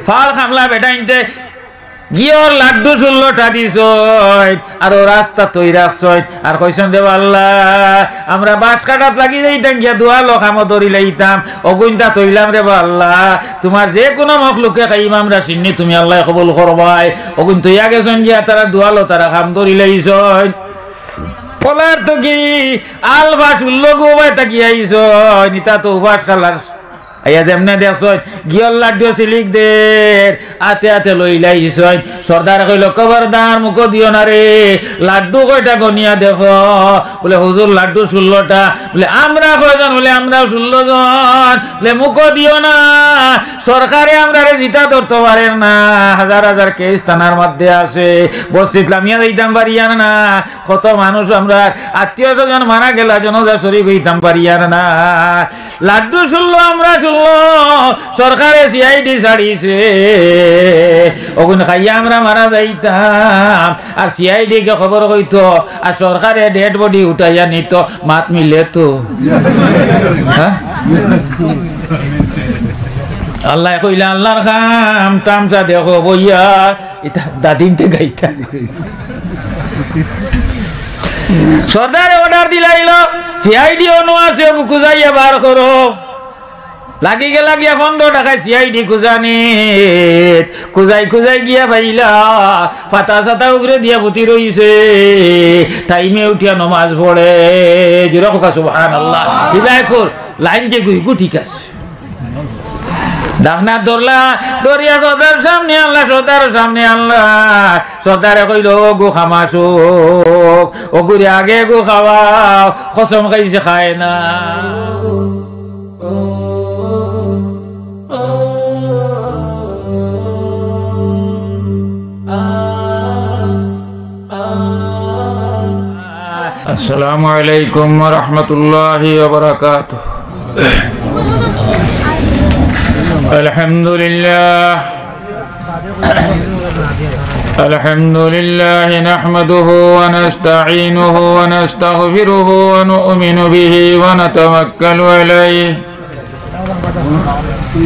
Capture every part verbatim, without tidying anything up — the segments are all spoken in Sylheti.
ফাল কামলা বেটাইন্তে ঘিওর লাড্ডু ষোল্লটা দিছইন, আর অউ রাস্তাত থুই রাখছইন, আর কইছইন, "রে বা আল্লাহ, আমরা বাঁশ কাটাত লাগি যাইতাম গিয়া, দুয়ালো কামো ধরি লাইতাম, অগুইনতা থইলাম রে বা আল্লাহ, তুমার যে কুনু মখলুকে খাইম আমরা চিনি, তুমি আল্লায় কবুল করবায়।" অগুইন থইয়া গেছইন গিয়া, তারা দুয়ালো তারা কাম ধরি লাইছইন। পলার তো কি আলফা ষোল্ল গু বায় থাকি আইছইন, ইতা তো উপাস খালাস। আইয়া যেমনে দেখছইন, ঘিওর লাড্ডু সিলিক দের, আতে আতে লইলাইছইন। সর্দারে কইলো, "খবরদার, মুখো দিও না রে, লাড্ডু কয়টা গনিয়া দেখো।" বুলে, "হুজুর, লাড্ডু ষোল্লটা।" বুলে, "আমরা কয়জন?" বুলে, "আমরাও ষোল্ল জন।" বুলে, "মুখো দিও না, সরকারে আমরারে জিতা ধরতো পারের না, হাজার হাজার কেস থানার মধ্যে আছে, বস্তিত লামিয়া যাইতাম পারিয়ার না।" কত মানুষ আমরার আত্মীয় স্বজন মারা গেলা, জানাজা শরিক অইতাম পারিয়ার না। লাড্ডু ষোল্ল, আমরা ষোল্ল, সরকারে সিআইডি ছাড়িছে। অগুন খাইয়া আমরা মারা যাইতাম, আর সিআইডি কে খবর কইতো, আর সরকারে ডেড বডি উঠাইয়া নিতো, মাত মিলে তো। হ্যাঁ? আল্লায় কইলা, আল্লার কাম তামশা দেখো বইয়া। ইতা দাদিনতে গাইতা। সর্দারে অর্ডার দিলাইলো, "সিআইডি অনো আছে, অগু খুজাইয়া বার করো।" লাগি গেলা গিয়া পনরো টাকায় সিআইডি খুজানিত। খুজাই খুজাই গিয়া পাইলা, ফাতা সাতা উপরে দিয়া ফুতি রইছে। টাইমে উঠিয়া নমাজ পড়ে। জোরে কউক্কা সুবহানাল্লাহ। ইবায় কর, লাইন যে গুইগু ঠিক আছে। ডাকনা ধরলা, ধরিয়া সর্দার সামনে আনলা, সর্দার সামনে আনলা। সর্দারে কইলো, "অগু খামাসুক, অগুরে আগে অগু খাওয়াও।" কসম খাইছে, খায় না। السلام عليكم ورحمة الله وبركاته. الحمد لله. الحمد لله، نحمده ونستعينه ونستغفره ونؤمن به ونتوكل عليه،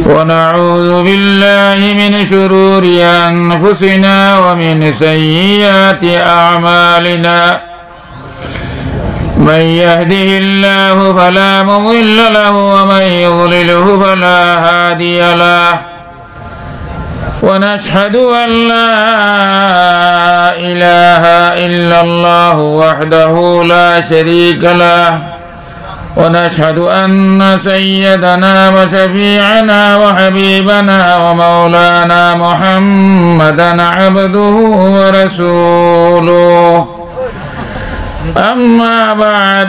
ونعوذ بالله من شرور أنفسنا ومن سيئات أعمالنا. من يهده الله فلا مضل له ومن يضلله فلا هادي له. ونشهد أن لا إله إلا الله وحده لا شريك له. ونشهد أن سيدنا وشفيعنا وحبيبنا ومولانا محمدا عبده ورسوله. أما بعد،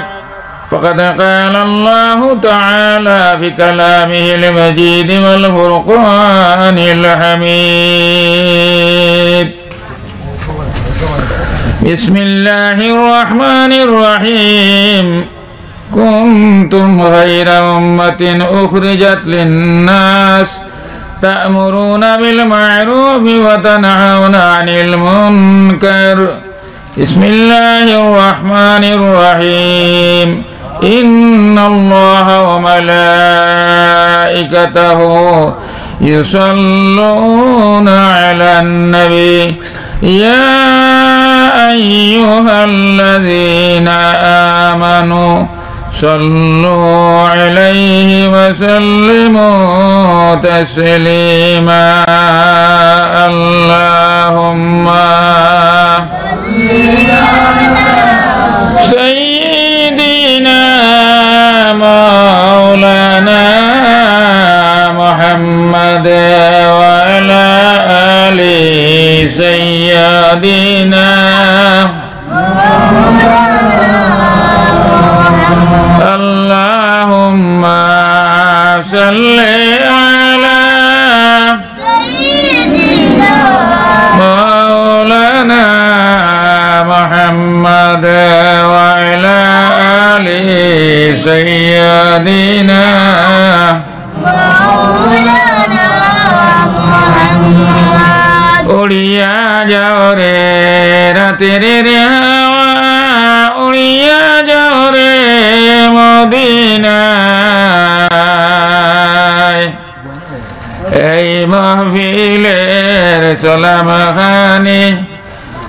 فقد قال الله تعالى في كلامه المجيد والفرقان الحميد. بسم الله الرحمن الرحيم. كنتم خير أمة أخرجت للناس تأمرون بالمعروف وتنهون عن المنكر. بسم الله الرحمن الرحيم. إن الله وملائكته يصلون على النبي. يا أيها الذين آمنوا صلوا عليه وسلموا تسليما. اللهم سيدنا مولانا محمد وعلى آل سيدنا. اللهم صل على مولانا محمد وعلى آل سيدنا। উড়িয়া যাও রে রাতের হাওয়া, উড়িয়া যাও রে মদিনায়। এই মাহফিল ইলের সালাম খানি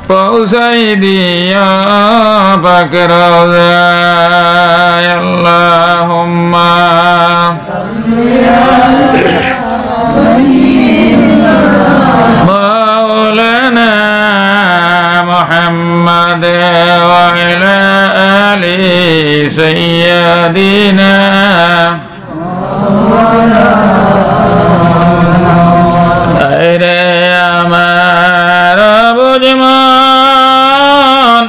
পৌঁছাই দিও পাক রওজায়। আল্লাহুম্মা মাওলানা মুহাম্মদ ওয়া আলা আলি সাইয়্যিদিনা। আরে আমার বুঝমন,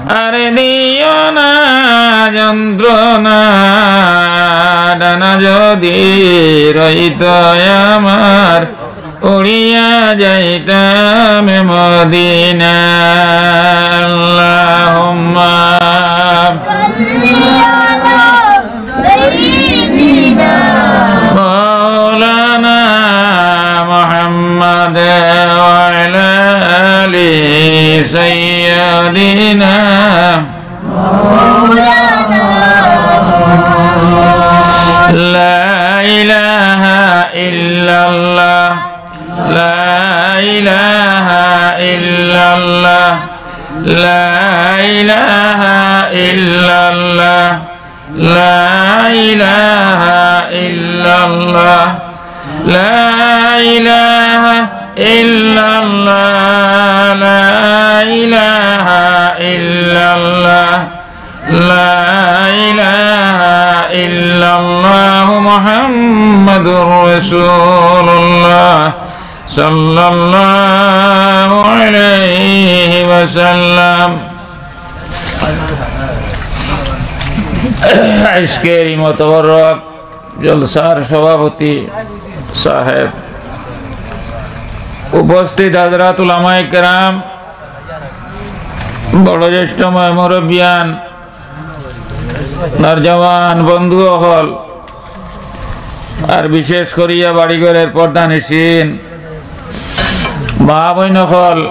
আর দিও না যন্ত্রণা, ডানা যদি রইত আমার, উড়িয়া যাইতাম মদিনা। আল্লাহুম্মা সাল্লি আলা সাইয়্যিদিনা মাওলানা মুহাম্মদ ওয়া আলা আলি সাইয়্যিদিনা। লা ইলাহা ইল্লাল্লাহ, লা ইলাহা ইল্লাল্লাহ, লা ইলাহা ইল্লাল্লাহ, লা ইলাহা ইল্লাল্লাহ, লা ইলাহা ইল্লাল্লাহ, লা ইলাহা ইল্লাল্লাহ, লা ইলাহা ইল্লাল্লাহ মুহাম্মাদুর রাসূলুল্লাহ সাল্লাল্লাহু আলাইহি ওয়াসাল্লাম। আজকের এই মোতাবারক জলসার সভাপতি সাহেব, উপস্থিত হযরত উলামায়ে কেরাম, বড় জ্যেষ্ঠ মুরব্বিয়ান, নওজোয়ান বন্ধু অকল, আর বিশেষ করিয়া বাড়িঘরের প্রধান ইসিন, মা বইন অকল,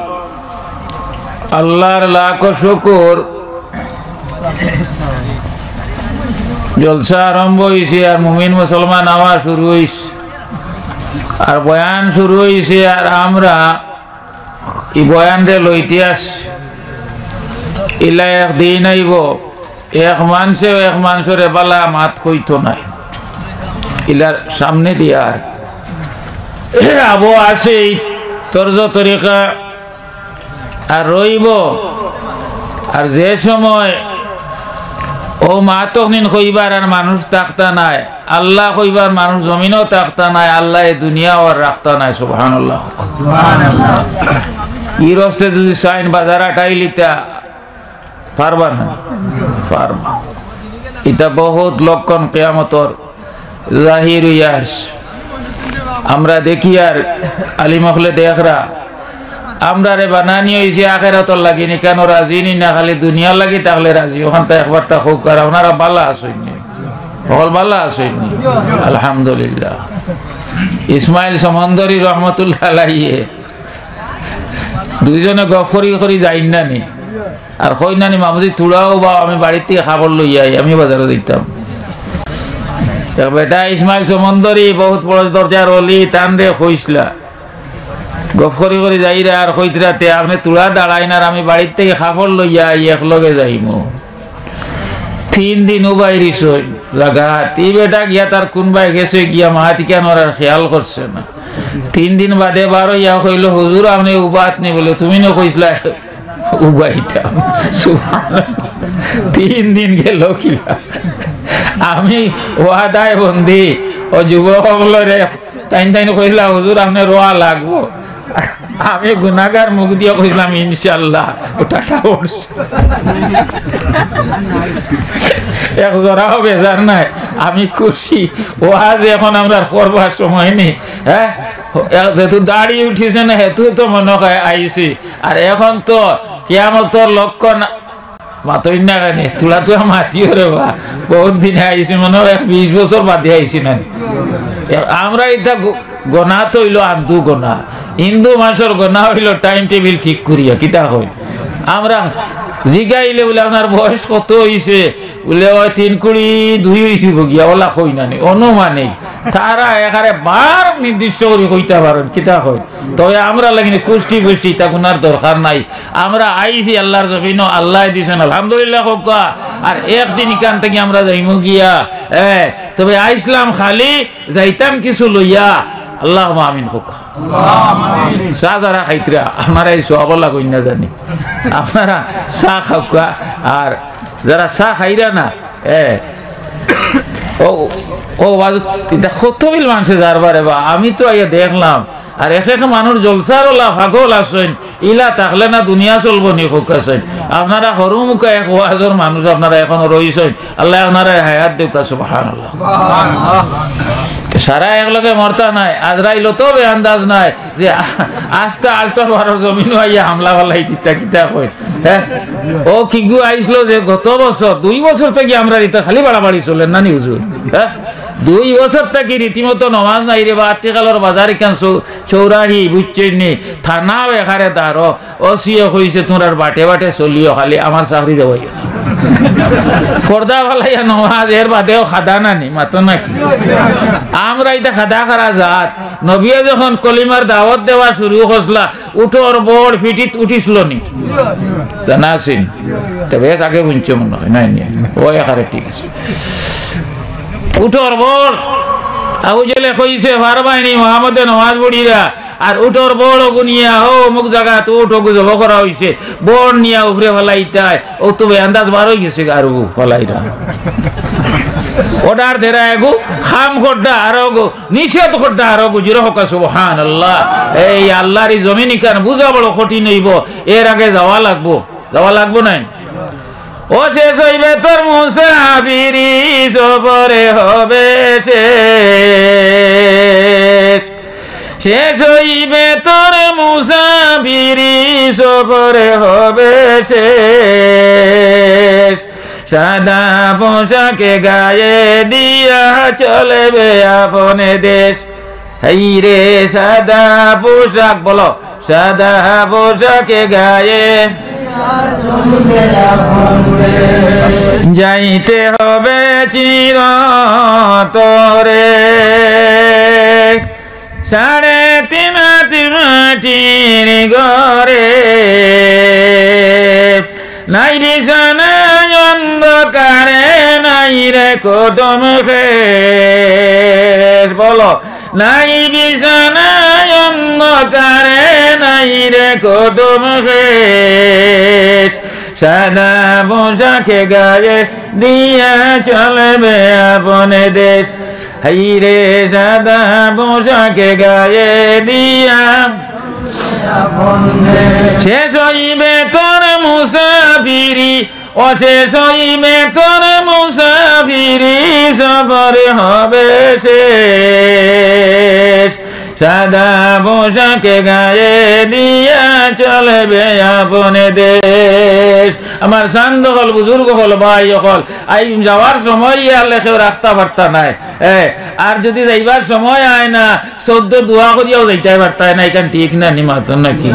আল্লাহর লাখো শুকুর, জলসা আরম্ভ অইছে আর মুমিন মুসলমান আওয়া শুরু অইছে, আর বয়ান শুরু অইছে, আর আমরা ই বয়ানরে লইতে আছি। ইলা এক দিন আইবো, এক মানষেও এক মানষরে বালা মাত কইতো নায়। ইলার সামনে দিয়া আর আবো আছে ই তর্জ তরিকা আর রইবো। আর যে সময় অউ মাত অকদিন কইবার আর মানুষ থাকতা নায়, আল্লাহ কইবার মানুষ জমিনো থাকতা নায়, আল্লায় দুনিয়াও আর রাখতা নায়। সুবহানাল্লাহ। ই রস্তে যদি চাইন বাজার আটাইলিতা, পারবা না? পারবা। ইতা বহুত লক্ষণ কিয়ামতর জাহির অইয়া আছে। আমরা দেখি আর আলিম অকলে দেখরা, আমরারে বানানি অইছে আখেরাতর লাগি নি, কেনে রাজি নি না, খালি দুনিয়ার লাগি থাকলে রাজি। অখানতা একবারতা কউক্কা, আপনারা বালা আছইন নি? অকল বালা আছইন নি? আলহামদুলিল্লাহ। ইসমাইল সমন্দরি রহমতুল্লাহ আলাইহি দুইজনে গফ করি করি যাইন না নি? আর কইন না নি, "মামুজি, তুড়াও বা আমি বাড়িত থাকি কাপড় লইয়া আই, আমিও বাজারো যাইতাম।" এক বেটা ইসমাইল সমন্দরি, বহুত বড় দরজার অলি, তানরে কইছলা। গফ করি করি যাইরা আর কইতরা, "তে আপনে তুড়া দাঁড়াইন আর আমি বাড়িত থাকি কাপড় লইয়া আই, একলগে যাইমু।" তিন দিন উবাই রইছইন লাগাত। ই বেটা গিয়া তার কুনবায় গেছে গিয়া মাত ইখানর আর খেয়াল করছে না। তিন দিন বাদে বার অইয়া কইলো, "হুজুর, আপনে উবাত নি?" বলে, "তুমি না কইছলা উবাইতাম।" সুবহানাল্লাহ। তিন দিন গেল কিলা। আমি ওয়াদায় বন্দি, ও যুবক অকলরে তাইন তাইন কইলা, "হুজুর, আপনে রওয়া লাগবো।" আমি গুনাগার মুখ দিয়া কইছলাম, "ইনশাআল্লাহ।" ওটা উঠছে। এক জরাও বেজার নাই, আমি খুশি। ওয়াজ এখন আমরার করবার সময় নি, হ্যাঁ? এক যেহেতু দাড়ি উঠিছে না, হেতু তো মনো অয় আইছি। আর এখন তো কিয়ামতর লক্ষণ মাতইন না কেনে? তুড়া তুড়া মাতিও রে বা। বহুত দিনে আইছি, মনো অয় এক বিশ বছর বাদে আইছি না। আমরা ইতা গ-, গনা তো অইলো আন্দু গনা। হিন্দু মানষর গনা অইলো time table ঠিক করিয়া, কিতা কই? আমরা জিগাইলে বুলে, "আপনার বয়স কত অইছে?" বুলে, "ওই তিন কুড়ি দুই অইছে গিয়া", ওলা কই না নি, অনুমানিক। তারা একেবারে বার নির্দিষ্ট করি কইতা পারইন, কিতা কইন। তবে আমরার লাগি কুষ্টি পুষ্টি ইতা কুনার দরকার নাই। আমরা আইছি আল্লার জমিনো, আল্লায় দিছইন, আলহামদুলিল্লাহ কউক্কা। আর একদিন ইখান থাকি আমরা যাইমু গিয়া, এ, তবে আইছলাম খালি, যাইতাম কিছু লইয়া। আল্লাহুম্মা আমিন কউক্কা। চা যারা খাইতরা, আপনারা এই সওয়াবর লাগি না জানি, আপনারা চা খাউক্কা। আর যারা চা খাইরা না, এ, ও, ও, ওয়াজ, ইতা কত বিল মানষে যারবা রে বা, আমি তো আইয়া দেখলাম। আর এক এক মানুষ জলসার ওলা পাগল আছইন, ইলা থাকলে না দুনিয়া চলবো নি, কউক্কা চাইন। আপনারা হুরুমুখা এক ওয়াজর মানুষ, আপনারা এখনো রইছইন। আল্লায় আপনারারে হায়াত দেউক্কা, সুবহানাল্লাহ। সারা একলগে মরতা নায়, আজরাইলও তো বেআন্দাজ নায়। যে আ-, আস্তা আল্টো বারোর জমিনো আইয়া হামলা ফালাই দিতা কিতা কয়, হ্যাঁ? ও কিগু আইছলো যে গত বছর, দুই বছর থাকি আমরার ইতা খালি বাড়াবাড়ি চলের না নি হুজুর, হ্যাঁ? দুই বছর থাকি রীতিমতো নমাজ নাই রে বা, আত্তিকালর বাজার ইখান চৌ-, চৌরাহি, বুঝছইন নি? থানাও একেবারে দারো, ওসিয়ে কইছে, "তুমরার বাটে বাটে চলিও, খালি আমার চাকরি দেওয়াইও না।" পর্দা ফালাইয়া নমাজ, এর বাদেও খাদা না নি, মাতো নাকি? আমরা ইতা খাদা খারা জাত। নবিয়ে যখন কলিমার দাওয়াত দেওয়া শুরু করছলা, উটর বড় ফিটিত উঠিছলো নি? জানা আছে নি? তবে আগে হুনছো মনে হয়, নাই নি? ও একেবারে ঠিক আছে। উটর বড়, আবু জেলে কইছে, "পারবায় নি, মোহাম্মদে নমাজ পড়িরা।" আর উটর বড় অগু নিয়া, ও, অমুক জাগাত উট অগু জবো করা অইছে, বড় নিয়া উপরে ফালাইতায়, ও তো বেআন্দাজ বার অইগেছে, আর অগু ফালাইরা। Order দেরা এগু, কাম কররা আর অগু, নিষেধ কররা আর অগু, জোরে কউক্কা সুবহানাল্লাহ। এই আল্লার ই জমিন ইখান বুঝা বড় কঠিন অইবো, এর আগে যাওয়া লাগবো, যাওয়া লাগবো নায়? ও শেষ অইবে তোর মুসাফিরি, সফরে হবে শেষ। শেষ অইবে তোর মুসাফিরি, সফরে হবে শেষ। সাদা পোশাকে গায়ে দিয়া চলবে আপন দেশ। হায়রে সাদা পোশাক, বলো, সাদা পোশাকে গায়ে যাইতে হবে চিরতরে। সাড়ে তিন হাত মাটির ঘরে, নাই বিছানা অন্ধকারে, নাই রে কুটুম খেশ। বলো, নাই বিছানা অন্ধকারে, নাই রে কুটুম খেশ। সাদা পোশাকে গায়ে দিয়া চলবে আপন দেশ। হায়রে সাদা পোশাকে গায়ে দিয়া শেষ অইবে তোর মুসাফিরি, ও শেষ অইবে তোর মুসাফিরি, সফর হবে শেষ। সাদা পোশাকে গায়ে দিয়া চলবে আপন দেশ। আমার চান্দ অকল, বুজুর্গ অকল, ভাই অকল, আই যাওয়ার সময় ইয়ার লেখেও রাখতা পারতা নায়। এ, আর যুদি যাইবার সময় আয় না, চৌদ্দ দোয়া করিয়াও যাইতায় পারতায় না, ইখান ঠিক না নি, মাতইন নাকি?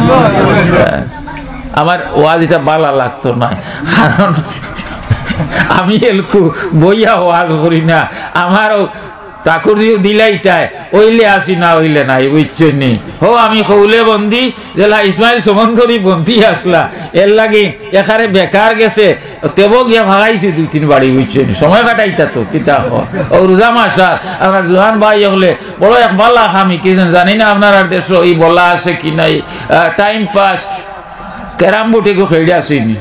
আমার ওয়াজ ইটা বালা লাগতো না, কারণ আমি এলকু বইয়া ওয়াজ করি না। আমারও তাকুর দিও দিলাইতায়, অইলে আছি, না অইলে নাই, বুঝছইন নি? হো, আমি কৌলে বন্দি, যেলা ইসমাইল সমন্দরি বন্দি আছলা, এরলাগি একেবারে বেকার গেছে, তেবো গিয়া ভাগাইছি দুই তিন বাড়ি, বুঝছইন নি? সময় কাটাইতা তো, কিতা হ? ও রোজা মাস আর, আমরা জোয়ান ভাই অকলে বড় এক বালা কাম হিকিছইন, জানি না আপনারার দেশো ই বালা আছে কি নাই, আহ, time pass, ক্যারাম বোর্ডে গো খেলে আসেনি।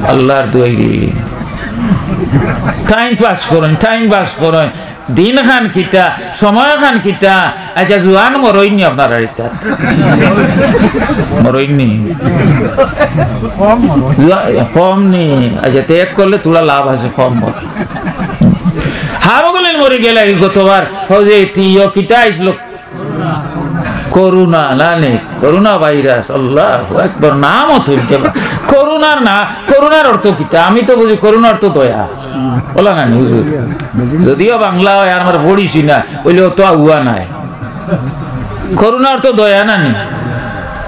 আল্লার দোয়াই রে। Time pass করইন, time pass করইন। দিন খান কিতা, সময় খান কিতা। আচ্ছা, জোয়ান মরইন নি আপনারার ইতা? মরইন নি? কম মরইন। জোয়া-, কম নি। আচ্ছা, তে এক করলে থুড়া লাভ আছে, কম মর। হারো গেলেন মরি গেলে গতবার, হো যে তিও কিতা আইছিল? করোনা, না নি? করোনা ভাইরাস, আল্লাহু আকবার, নামও তুলতে পারে। করোনার না, করোনার অর্থ কিতা? আমি তো বুঝি করোনার অর্থ দয়া। বলা না নি, হুজুর? যদিও বাংলা অয়, আর আমরা পড়িছি না, অইলে অত আগুয়া নাই। করোনার অর্থ দয়া না নি?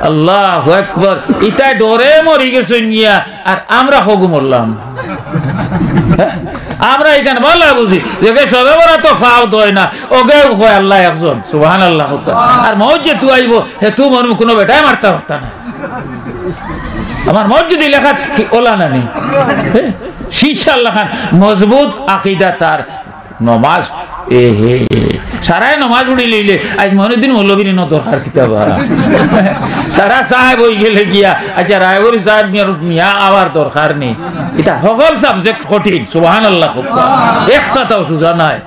আল্লাহু আকবার, ইতায় ডরে মরি গেছইন গিয়া, আর আমরা হগু মরলাম। আমরা ইখান ভালা বুঝি, যেগে সবে বরাতো ফাও দেয় না, অগেউ কয় আল্লাহ একজন, সুবহানাল্লাহ কউক্কা। আর মউত যেহেতু আইবো, হেতু মনো কুনু বেটায় মারতা পারতা না। আমার মউত যদি লেখাত কি অলা না নি? হ্যাঁ? শিশার লাখান মজবুত আকিদা তার নমাজ, এ হে, সারায় নমাজ উড়ি লইলে, আইজ মইনুদ্দিন মৌলভীর ইনো দরকার কিতা বা? সারা সাহেব অইগেলে গিয়া, আচ্ছা, রায়পুরি সাহেব মিয়া, মিয়া আওয়ার দরকার নি। ইতা হকল subject কঠিন, সুবহানাল্লাহ কউক্কা। একটা তাও সুজা নায়।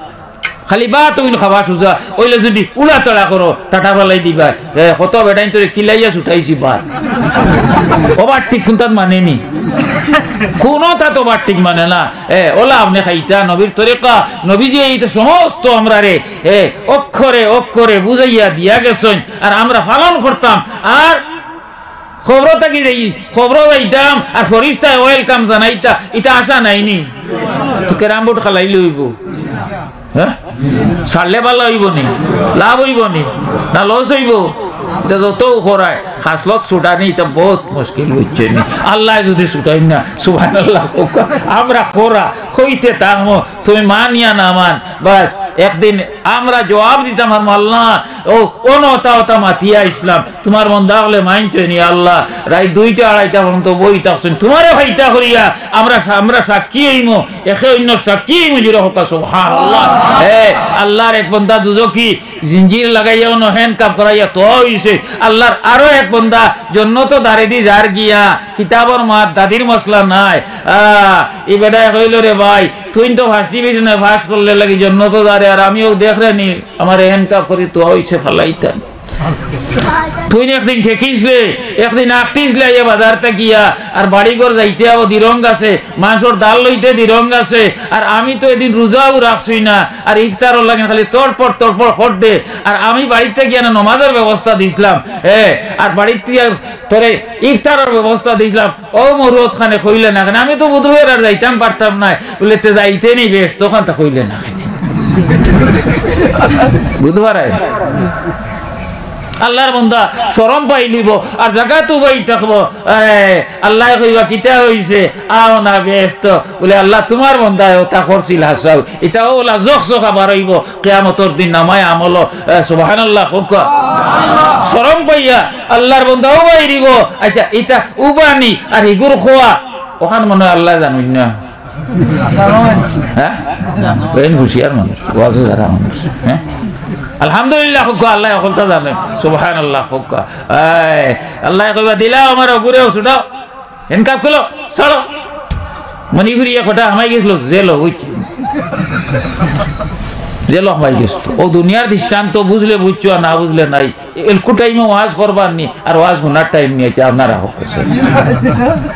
খালি ভাত অইন খাওয়া সুজা, অইলে যদি উড়াতাড়া করো, টাটা ফালাই দিবা। এ, কত বেটাইন তোরে কিলাইয়া ছুটাইছি ভাত। Overtake কুনটাত মানে নি? কুনুটাত overtake মানে না। এ, অলা আপনে খাইতা, নবীর তরিকা, নবীজিয়ে ইতা সমস্ত আমরারে, এ, অক্ষরে অক্ষরে বুঝাইয়া দিয়া গেছইন, আর আমরা পালন করতাম। আর কবরো থাকি যাই, কবরো যাইতাম, আর ফিরিস্তায় welcome জানাইতা, ইতা আশা নাই নি? তো ক্যারাম বোর্ড খেলাইলে অইবো? হ্যাঁ? ছাড়লে ভালা অইবো নি? লাভ অইবো নি? না loss অইবো? ইতা যত করায়, খাসলত ছুটানি, ইতা বউত মুশকিল অইছে নি। আল্লায় যদি ছুটাইন না, সুবহানাল্লাহ কউক্কা, আমরা করা, কইতে থাকমু, তুমি মানিয়া না মান, বাস, একদিন আমরা জবাব দিতাম পারমু, আল্লাহ, অউ, অনো অতা অতা মাতিয়া আইছলাম, তুমার বন্দা অকলে মানছইন নি আল্লাহ, রাইত দুইটা আড়াইটা পর্যন্ত বই থাকছইন, তুমারে পাইতা করিয়া আমরা সা-, আমরা সাক্ষী অইমু, একে অইন্যর সাক্ষী অইমু, জুরে কউক্কা সুবহানাল্লাহ। এ, আল্লাহর এক বন্দা দুজখি, জিঞ্জির লাগাইয়া অনো handcuff করাইয়া থওয়া অইছে, আল্লাহর আরো এক বন্দা জন্নতো দারেদি যার গিয়া, কিতাবর মাত দাদির মসলা নাই। আ, ই বেটায় কইলো, রে ভাই, তুইন তো first division-এ পাস করলে লাগি জন্নতো যারে, আর আমিও দেখরে নি, আমারে handcuff করি থওয়া অইছে ফালাইতাম। তুইন একদিন ঠেকিছলে, একদিন আটকিছলে, আইয়া বাজার থাকিয়া, আর বাড়িঘর যাইতে আও দিরং আছে, মানষর দাল লইতে দিরং আছে, আর আমি তো এদিন রোজাও রাখছি না, আর ইফতারর লাগি খালি তড়পড় তড়পড় করতে, আর আমি বাড়িত থাকিয়া না নমাজর ব্যবস্থা দিছলাম, এ, আর বাড়িত থাকিয়া তোরে ইফতারর ব্যবস্থা দিছলাম, অউ মরুয়ত খানে কইলে না কেনে? আমি তো বুধবার আর যাইতাম পারতাম নায়। বুলে, তে যাইতে নি বেশ, তখন তা কইলে না কেনে? বুধবার আয়। আল্লাহর বন্দা শরম পাইলিবো, আর জাগাত উবাই থাকবো। এ, আল্লায় কইবা, কিতা অইছে? আও না বেশ তো। বুলে, আল্লাহ, তুমার বন্দায় অতা করছিল হাছাউ। ইতাও অলা জখ জখ আবার অইবো। কিয়ামতর দিন নামায় আমলো, এ, সুবহানাল্লাহ কউক্কা। শরম পাইয়া আল্লাহর বন্দা উবাই দিবো। আচ্ছা, ইতা উবানি আর হিগুর কওয়া, অখান মনো অয় আল্লায় জানইন না। হ্যাঁ? অইন হুঁশিয়ার মানুষ, ওয়াজো যারা মানুষ, হ্যাঁ? আলহামদুলিল্লাহ কউক্কা, আল্লায় হকলতা জানইন। সুবহানাল্লাহ কউক্কা। এই, আল্লায় কইবা, দিলাও আমার অগুরেও ছুটাও। Handcuff খুলো, ছাড়ো। মণিপুরি এক কটা হামাই গেছিল জেলো, বুঝছো? জেলো হামাই গেছিল। অউ দুনিয়ার দৃষ্টান্ত বুঝলে বুঝছো, আর না বুঝলে নাই। এলকু time-ও ওয়াজ করবার নি, আর ওয়াজ হুনার time নি, ইটা আপনারা হকলছে।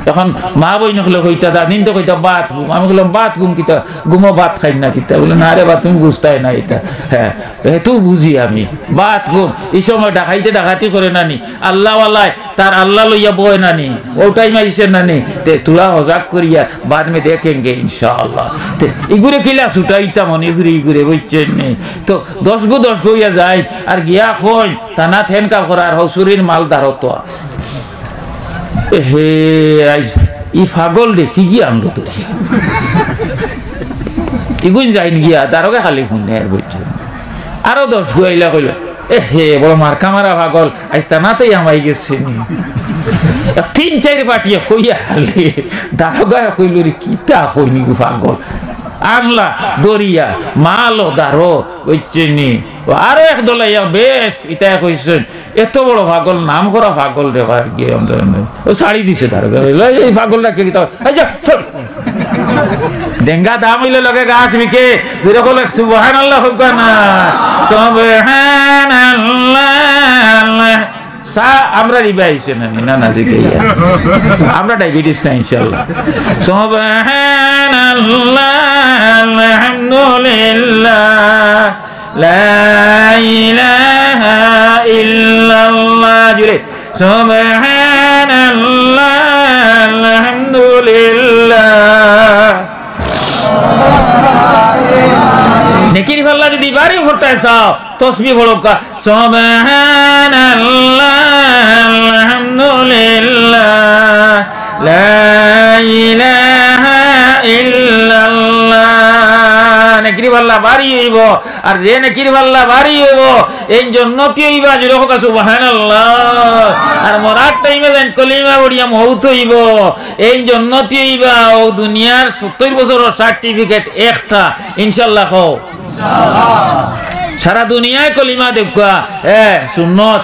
অখন মা বইন অকলে কইতা, দাদিন তো কইতা, "ভাত ঘুম।" আমি কইলাম, "ভাত ঘুম কিতা? ঘুমো ভাত খাইন না কিতা?" বুলে, "না রে বা, তুমি বুঝতায় না ইটা।" হ্যাঁ, হেতু বুঝি আমি। ভাত ঘুম, ই সময় ডাকাইতে ডাকাতি করে না নি। আল্লাহওয়ালায় তার আল্লাহ লইয়া বয় না নি, অউ time আইছে না নি, তে তুলা হজাক করিয়া বাদ মে দেখেঙ্গে ইনশাআল্লাহ। তে ইগুরে কিলা ছুটাইতাম অনে ইগুরে, ইগুরে বুঝছইন নি? তো দশ গু দশ গু অইয়া যাইন, আর গিয়া কইন, থানাত handcuff করা আর হউসুরির মাল দারো তো। এ হে, আইজ ই পাগলরে কিগিয়ে আনলো ধরিয়া। ইগুইন যাইন গিয়া, দারোগায় খালি হুনে আর বুঝছইন। আরো দশ গু আইলা কইলা, এ হে, বড় মার্কা মারা পাগল, আইজ থানাতেই হামাই গেছে নি। তিন চাইর বাটিয়ে কইয়া হারলে, দারোগায় কইলো, "রে, কিতা কইন ইগু পাগল?" আনলা, ধরিয়া, মালো, দারো, বুঝছইন নি? অউ আরো এক দল আইয়া, বেশ, ইতায় কইছইন, "এত বড় পাগল, নাম করা পাগল রে ভাই, গিয়ে আমরা নেই।" অউ ছাড়ি দিছে দারোগায়, কইলো, "এই পাগলটা কে কিতা?" এই যা, সর। ডেঙ্গা দাম অইলে লগে গাছ বিকে, জুরে কউক্কা সুবহানাল্লাহ কউক্কা না। সুবহানাল্লাহ। চা আমরা রিবা আইছে না নি? না, না, জিকাইয়া। আমরা diabetes না ইনশাআল্লাহ। সুবহানাল্লাহ, আলহামদুলিল্লাহ, লা ইলাহা ইল্লাল্লাহ। জুরে। সুবহানাল্লাহ, আলহামদুলিল্লাহ। নেকির পাল্লা যদি ভারি করতায় চাও, তসবিহ পড়উক্কা, সুবহানাল্লাহ, আলহামদুলিল্লাহ, লা ইলাহা ইল্লাল্লাহ। আর যে নেকির পাল্লা ভারি অইবো, এইন জন্নতি অইবা, জোরে কউক্কা সুবহানাল্লাহ। আর মরার টাইমে যেইন কলিমা পড়িয়া মউত অইবো, এইন জন্নতি অইবা। অউ দুনিয়ার সত্তইর বছরর certificate একটা, ইনশাআল্লাহ কও। সারা দুনিয়ায় কলিমা দেউক্কা, এ, সুন্নত,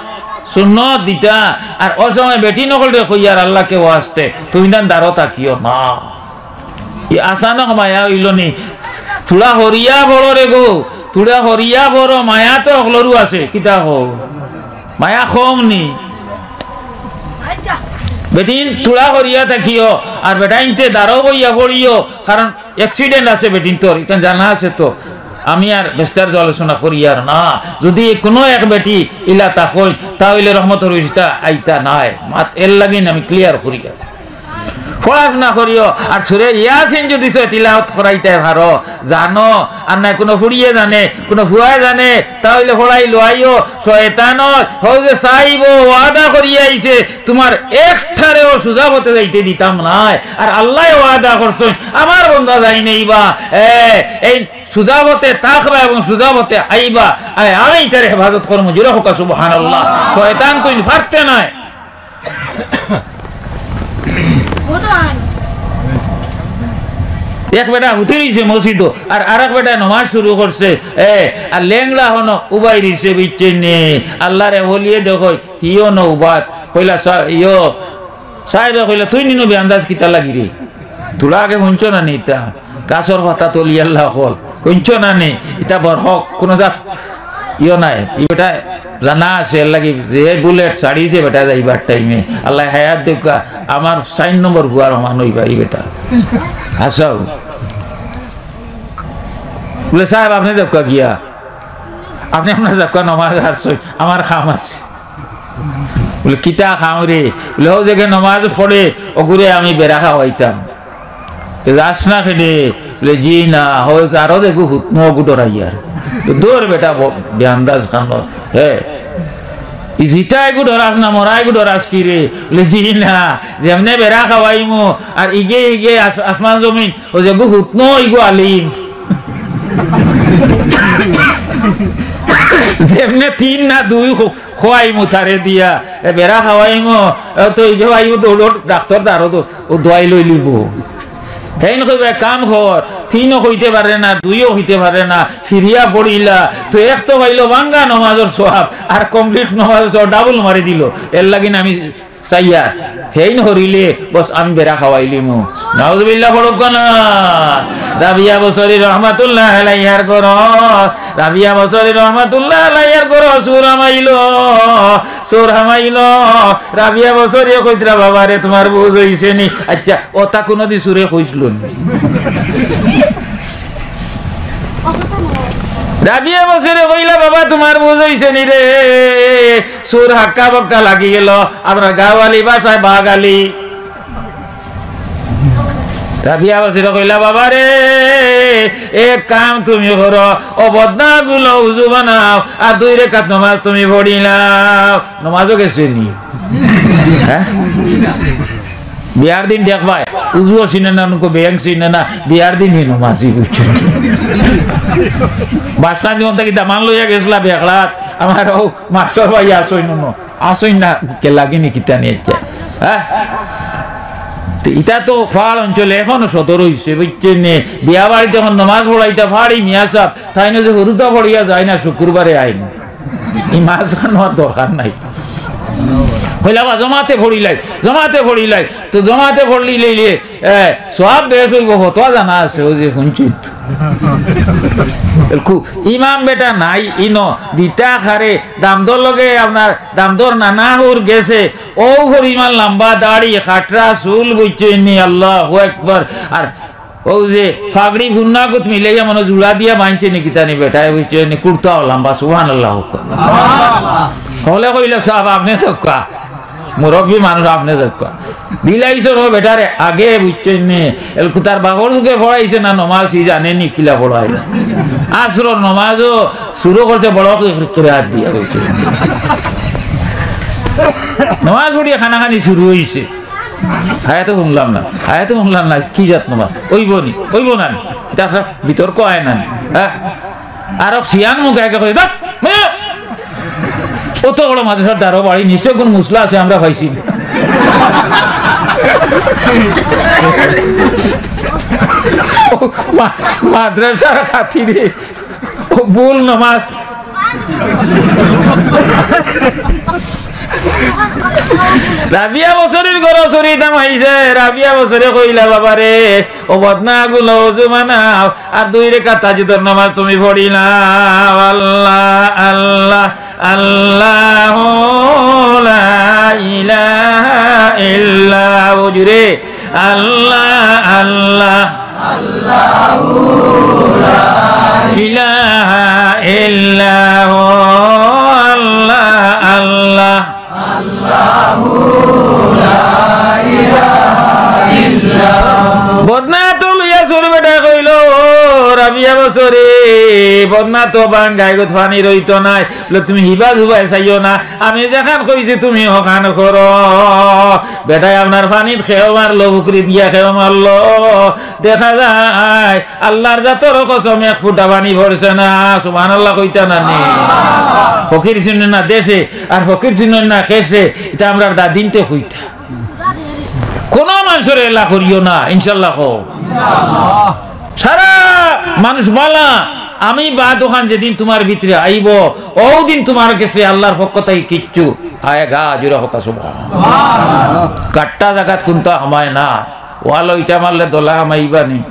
সুন্নত দিতা। আর অউ সময় বেটিন অকলরে কইয়ার আল্লাহকে ওয়াস্তে, তুমি তান দারো থাকিও না। ই আচানক মায়া অইলো নি? থুড়া হরিয়া পড়ো রে গো, থুড়া হরিয়া পড়ো, মায়া তো অকলরউ আছে, কিতা কও? মায়া কম নি? বেটিন থুড়া হরিয়া থাকিও, আর বেটাইন্তে দারো বইয়া পড়িও, কারণ accident আছে বেটিন্তর, ইখান জানা আছে তো। আমি আর বিস্তারিত আলোচনা করিয়ার না। যুদি কুনু এক বেটি ইলা থাকইন, তা অইলে রহমতর ফিরিস্তা আইতা নায়। মাত এরলাগিন আমি clear করিয়ার। পড়াশুনা করিও, আর সুরে ইয়াসিন যুদি সে তিলাওত করাইতায় পারো, জানো, আর নায় কুনু ফুড়িয়ে জানে, কুনু ফুয়ায় জানে, তা অইলে পড়াই লওয়াইও। শয়তানর হউ যে চাইবো, ওয়াদা করিয়া আইছে, তুমার একটারেও সুজা পথে যাইতে দিতাম নায়। আর আল্লায় ওয়াদা করছইন, আমার বন্দা যাইন অইবা, এ, এইন সুজা পথে থাকবা এবং সুজা পথে আইবা। আয়, আমি ইতারে হেফাজত করমু, জোরে কউক্কা সুবহানাল্লাহ। শয়তান তুইন পারতে নায়। এক বেটা হুতি রইছে মসজিদো, আর আরক বেটায় নমাজ শুরু করছে, এ, আর লেংড়া হনো উবাই রইছে, বুঝছইন নি? আল্লাহরে বলিয়ে দেখো, হিও নৌবাত। কইলা, সা-, ইয়ো, সাহেবে কইলা, "তুইন ইনো বেআন্দাজ কিতা লাগি রে? থুড়া আগে হুনছো না নি ইতা? গাছর পাতা তলি আল্লাহ অকল। হুনছো না নি? ইতা বরহক, কুনু জাত ইয়ো নাই।" ই বেটা জানা আছে, এরলাগি যে বুলেট ছাড়িছে বেটা যাইবার টাইমে। আল্লায় হায়াত দেউক্কা, আমার চাইর নম্বর ফুয়ার সমান অইবা ই বেটা। হাছাউ। বলে, "সাহেব, আপনে যাউক্কা গিয়া। আপনে আপনার যাউক্কা, নমাজ হারছইন, আমার কাম আছে।" বলে, "কিতা কাম রে?" বলে, "হউ যেগে নমাজ পড়ে, অগুরে আমি বেড়া খাওয়াইতাম।" "তে যাস না কেনে?" বলে, "জি না, হউ আরো দেখু হুতনো অগু ডরাইয়ার।" তো দৌড় বেটা ব-, বেআন্দাজ খানো, হে। "ই জিতা এগু ডরাস না, মরা এগু ডরাস কি রে?" বলে, "জি না, যেমনে বেড়া খাওয়াইমু, আর ইগে ইগে আস-, আসমান জমিন, অউ যেগু হুতনো ইগু আলিম।" যেমনে তিন না দুই খো-, খোয়াইমু তারে দিয়া, এ বেড়া খাওয়াইমু, এ তো ইগে আইবো দৌড় ডাক্তর দারো তো, অউ দোয়াই লইলিবো। হেইন কইবা, "এক কাম কর, তিনও কইতে পারে না, দুইও কইতে পারে না, ফিরিয়া পড়িলা, তো এক তো পাইলো ভাঙ্গা নমাজর সওয়াব, আর complete নমাজর সওয়াব double মারি দিলো।" এরলাগিন আমি চাইয়া, হেইন হরিলে বস আমি বেড়া খাওয়াইলিমু। নাউজুবিল্লাহ পড়ুক্কা না। রাবিয়া বসরি রহমাতুল্লাহ আলাইহার ঘরো, রাবিয়া বসরি রহমাতুল্লাহ আলাইহার ঘরো চুর হামাইলো, চুর হামাইলো। রাবিয়া বসরিয়ে কইতরা, "বাবা রে, তুমার বুঝ অইছে নি?" আচ্ছা, অতা কুনুদিন চুরে কইছলো নি? রাবিয়া বসরিয়ে কইলা, "বাবা, তুমার বুঝ অইছে নি রে?" চুর হাক্কা বক্কা লাগি গেলো, আমরার গাঁওয়ালি ভাষায় বাগালি। রাবিয়া বসরিয়ে কইলা, "বাবা রে, এক কাম তুমি করো, অউ বদনাগুলো উজু বানাও, আর দুই রেকাত নমাজ তুমি পড়িলাও।" নমাজও গেছে নি? হ্যাঁ? বিয়ার দিন দেখবায়, উজুও চিনে না, নুকু ব্যাংক চিনে না, বিয়ার দিন হি নমাজি বুঝছে। বাসকান জীবন থাকি দামান লইয়া গেছলা বেখলাত, আমার অউ মাস্টর ভাই আছইন না, আছইন না, কে লাগেনি কিতা নিয়ে ইচ্ছা? হ্যাঁ? তো ইতা তো পাহাড় অঞ্চলে এখনো সদর অইছে, বুঝছইন নি? বিয়া বাড়িত যখন নমাজ পড়াইতা পাহাড়ি মিয়া সাব, তাইন যে হুরুতা পড়িয়া যায় না, শুক্রবারে আইন। ই মাঝখানো আর দরকার নাই। কইলা, "বা, জমাতে পড়িলাই, জমাতে পড়িলাই।" তো জমাতে পড়লি লইলে, এ, সওয়াব বেশ অইবো, ফতোয়া জানা আছে, অউ যে হুনছি তো। এলকু ইমাম বেটা নাই, ইনো দিতা খারে, দামদর লগে আপনার দামদর নানা হুর গেছে, অউ পরিমাণ লম্বা দাড়ি, কাটরা চুল, বুঝছইন নি, আল্লাহু আকবার। আর অউ যে ফাগড়ি ফুন্নাগুত মিলাইয়া মনো জুড়া দিয়া বানছে নি কিতা নি বেটায়, বুঝছইন নি, কুর্তাও লম্বা, সুবহানাল্লাহ। হকলে কইলা, "সাব, আপনে যাউক্কা, মুরব্বি মানুষ, আপনে যাউক্কা।" দিলাইছইন অউ বেটারে আগে, বুঝছইন নি, এলকু তার বাপর যুগে পড়াইছে না নমাজ, হি জানে নি কিলা পড়ায়। আসরর নমাজও শুরু করছে বড় কিরাত দিয়া, বুঝছইন নি। নমাজ পড়িয়া কানাকানি শুরু অইছে। হায়াতে হুনলাম না, হায়াতে হুনলাম না, কি জাত নমাজ? অইবো নি, অইবো না নি? ইতা একটা বিতর্ক অয় না নি? হ্যাঁ? আর এক শিয়ান মুখে একে কয়, "ধ্যাৎ, মানে, অত বড় মাদ্রাসার দ্বারো বাড়ি, নিশ্চয় কোন মুসলা আছে, আমরা পাইছি না।" ও মা-, মাদ্রাসার খাতিরে ও ভুল নামাজ। রাবিয়া বসরির ঘরো চুরি তামাইছে। রাবিয়া বসরি কইলা, "বাবারে, ও বদনা গুলো অজু বানাও, আর দুই রেকাত তাহাজ্জুদর নামাজ তুমি পড়িলাও।" আল্লাহ, আল্লাহ, আল্লাহু লা ইলাহা ইল্লা হুয়া। জুরে, আল্লাহ, আল্লাহ, আল্লাহু লা ইলাহা ইল্লা হুয়া। আল্লাহ, আল্লাহ। বদনা তো লইয়া চুর বেটায় কইলো, "ও রাবিয়া বসরি, বদনা তো ভাঙ্গায়, ইগুত পানি রইতো নায়।" বলে, "তুমি হিবায় হুবায় চাইও না, আমি যেখান কইছি তুমি অখান করো।" বেটায় আপনার পানিত খেও মারলো, পুকুরিত গিয়া খেও মারলো, দেখা যায় আল্লাহর জাতর কসম এক ফুটা পানি পড়ছে না। সুবহানাল্লাহ কইতা না নি? ফকির চিনইন না দেশে, আর ফকির চিনইন না কেশে, ইটা আমরার দাদিনতে কইতা। কোনো মানুষরে এলা করিও না, ইনশাআল্লাহ কও। সারা মানুষ বালা, আমি বাদ অখান যেদিন তুমার ভিতরে আইবো, অউ দিন তুমার গেছে আল্লাহর পক্ষ থাকি কিচ্ছু আয় গা, জুরে কউক্কা সুবহানাল্লাহ। গাট্টা জাগাত কুন্তা হামায় না, ওয়ালো ইটা মারলে দলা হামাইবা নি?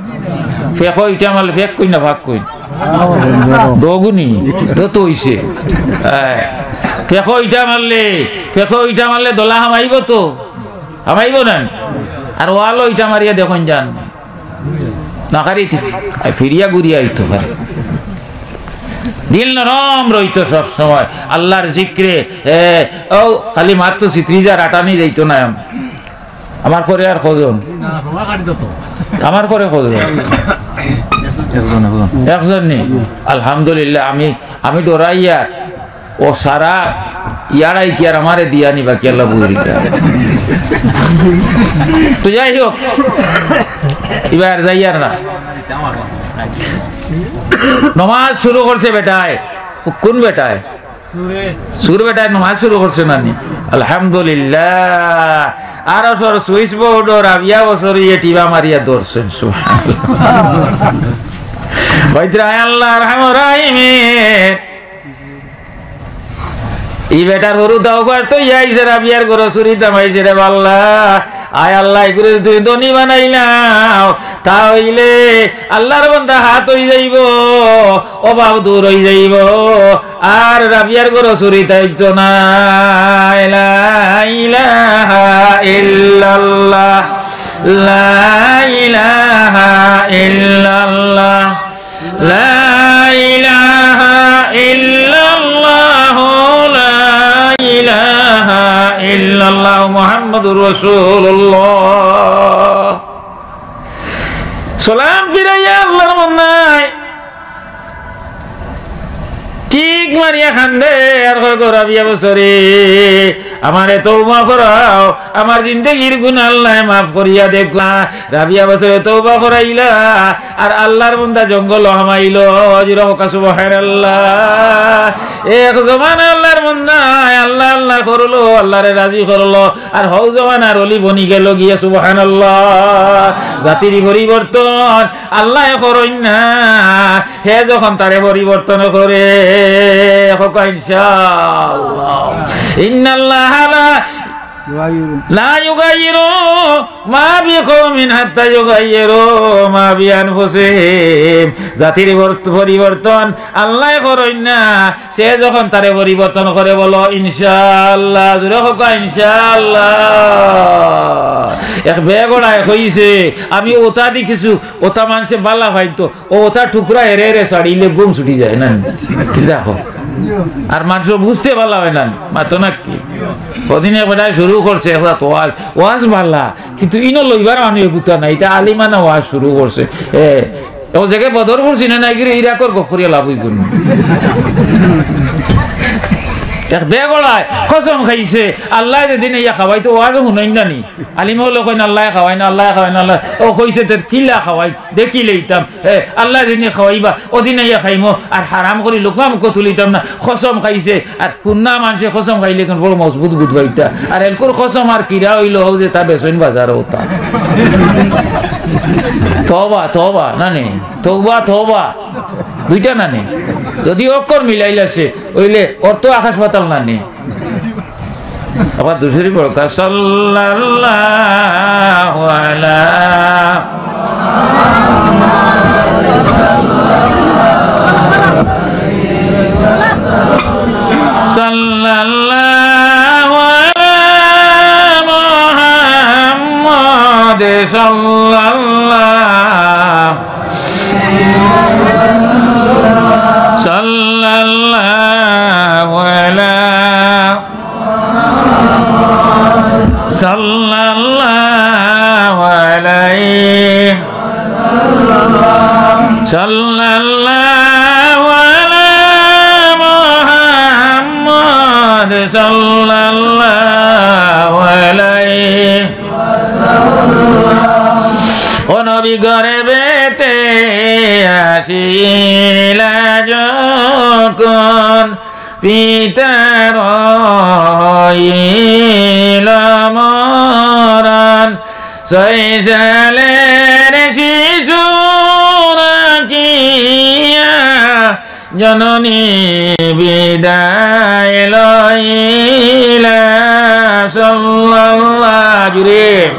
ফেকো ইটা মারলে, ফেক কই না ফাক কই? দগুনি, তো তো অইছে। হ্যাঁ। ফেকো ইটা মারলে, ফেকো ইটা মারলে দলা হামাইবো তো? হামাইবো না? আর ওয়ালো ইটা মারিয়া দেখইন যান। না খারি ফিরিয়া ঘুরিয়া আইতো পারে। দিল নরম রইতো সব সময়। আল্লাহর জিক্রে, এ, ও খালি মাত্র সিত্রিজা রাটানি যাইতো না। আমার করে আর কজন? আমার করে কজন? একজন, একজন। একজন নি? আলহামদুলিল্লাহ, আমি, আমি ডরাইয়ার। ও সারা ইয়ারাই কি আর আমারে দিয়া নিবা কি আল্লাহ বুঝির। তো যাই হোক, এবার যাইয়ার না। নমাজ শুরু করছে বেটায়। কোন বেটায়? চুর বেটায় নমাজ শুরু করছে না নি? আলহামদুলিল্লাহ। আর ওসর সুইচ বোর্ডো রাবিয়া বসরি ইয়ে টিবা মারিয়া ধরছইন, সুবহানাল্লাহ। কইতরা, "আয় আল্লাহ, আরহামুর রাহিমিন।" ই বেটার হুরু দাও বার তো ইয়াইছে রাবিয়ার ঘরো চুরি তামাইছে রে বাল্লা। আয় আল্লাহ, ইগুরে তুমি ধনী বানাইলাও, তা অইলে আল্লাহর বান্দা হাত অই যাইবো, অভাব দূর অই যাইবো, আর রাবিয়ার ঘরো চুরি তাইতো না। লা ইলাহা ইল্লাল্লাহ, লা ইলাহা ইল্লাল্লাহ, লা ইলাহা ইল্লাল্লাহ, লা ইলাহা ইল্লাল্লাহ, মুহাম্মাদুর রাসূলুল্লাহ। সালাম ফিরাইয়া আল্লাহর বান্দায় ঠিক মারিয়া কান্দে আর কয়, "গো রাবিয়া বসরি, আমারে তওবা করাও, আমার জিন্দেগির গুনা আল্লায় মাফ করিয়া দেউক্কা।" রাবিয়া বসরে তওবা করাইলা, আর আল্লাহর বান্দা জঙ্গলো হামাইলো। জুরে কউক্কা সুবহানাল্লাহ। এক জমানা আল্লাহর বান্দায় আল্লাহ আল্লাহ করলো, আল্লাহরে রাজি করলো, আর হউ জমানার অলি বনি গেলো গিয়া। সুবহানাল্লাহ। জাতির পরিবর্তন আল্লায় করইন না, হে যখন তারে পরিবর্তন করে। কউক্কা ইনশাআল্লাহ। ইন্নাল্লাহা লা, লা ইউগাইয়িরু মা বিকাওমিন হাত্তা ইউগাইয়িরু মা বিআনফুসিহিম। জাতির বর্ত-, পরিবর্তন আল্লায় করইন না, সে যখন তারে পরিবর্তন করে। বলো ইনশাআল্লাহ, জুরে কউক্কা ইনশাআল্লাহ। এক বেগড়ায় কইছে, "আমি অতা দেখিছু, অতা মানষে বালা পাইতো, ও অতা টুকরা এরে এরে ছাড়িলে ঘুম ছুটি যায় না।" কি দেখো, আর মানষে বুঝতে বালা অয় না, মাতো না কি? অদিন এক বেটায় শুরু করছে এক জাত ওয়াজ, ওয়াজ বালা, কিন্তু ইনো লইবার মানুষ এগুতা নাই, ইটা আলিমানা ওয়াজ শুরু করছে। এ, ও জাগায় বদরপুর চিনে না, ইগুরে ইরাকর গফ করিয়া লাভ অইবো না। এক বেগড়ায় কসম খাইছে, আল্লায় যেদিন আইয়া খাওয়াইতো, ওয়াজও হুনইন না নি। আলিম অকলে কইন, "আল্লায় খাওয়াইন, আল্লায় খাওয়াইন, আল্লায়।" ও কইছে, "তে কিলা খাওয়াইন? দেখি লইতাম।" এ, আল্লায় যেদিন খাওয়াইবা, ওদিন আইয়া খাইমু। আর হারাম করি লোকমা মুখো তুলিতাম না। কসম খাইছে। আর কুন্না মানষে কসম খাইলে কুন বড় মজবুত বুঝবাইতা। আর এলকুর কসম আর কিরা অইলো, হউ যে তা বেচইন বাজারো অতা। তওবা, তওবা, না নি? তওবা, তওবা। দুইটা না নি? যদি অক্ষর মিলাইল আছে, অইলে অর্থ আকাশ পাতাল না নি? আবার দুরুদ শরিফ পড়ো, সাল্লাল্লাহু আলা, সাল্লাল্লাহু আলা মুহাম্মদ, সাল্লাল্লাহু, সাল্লাল্লাহু আলা, সাল্লাল্লাহু আলাইহি, সাল্লাল্লাহু আলা মুহাম্মদ, সাল্লাল্লাহু আলাইহি। ও নবী গর্ভেতে আসিলা যখন, পিতার হইল মরণ, ছয় সালের শিশু রাখিয়া জননী বিদায় লইলা। সাল্লাল্লাহু, জুরে।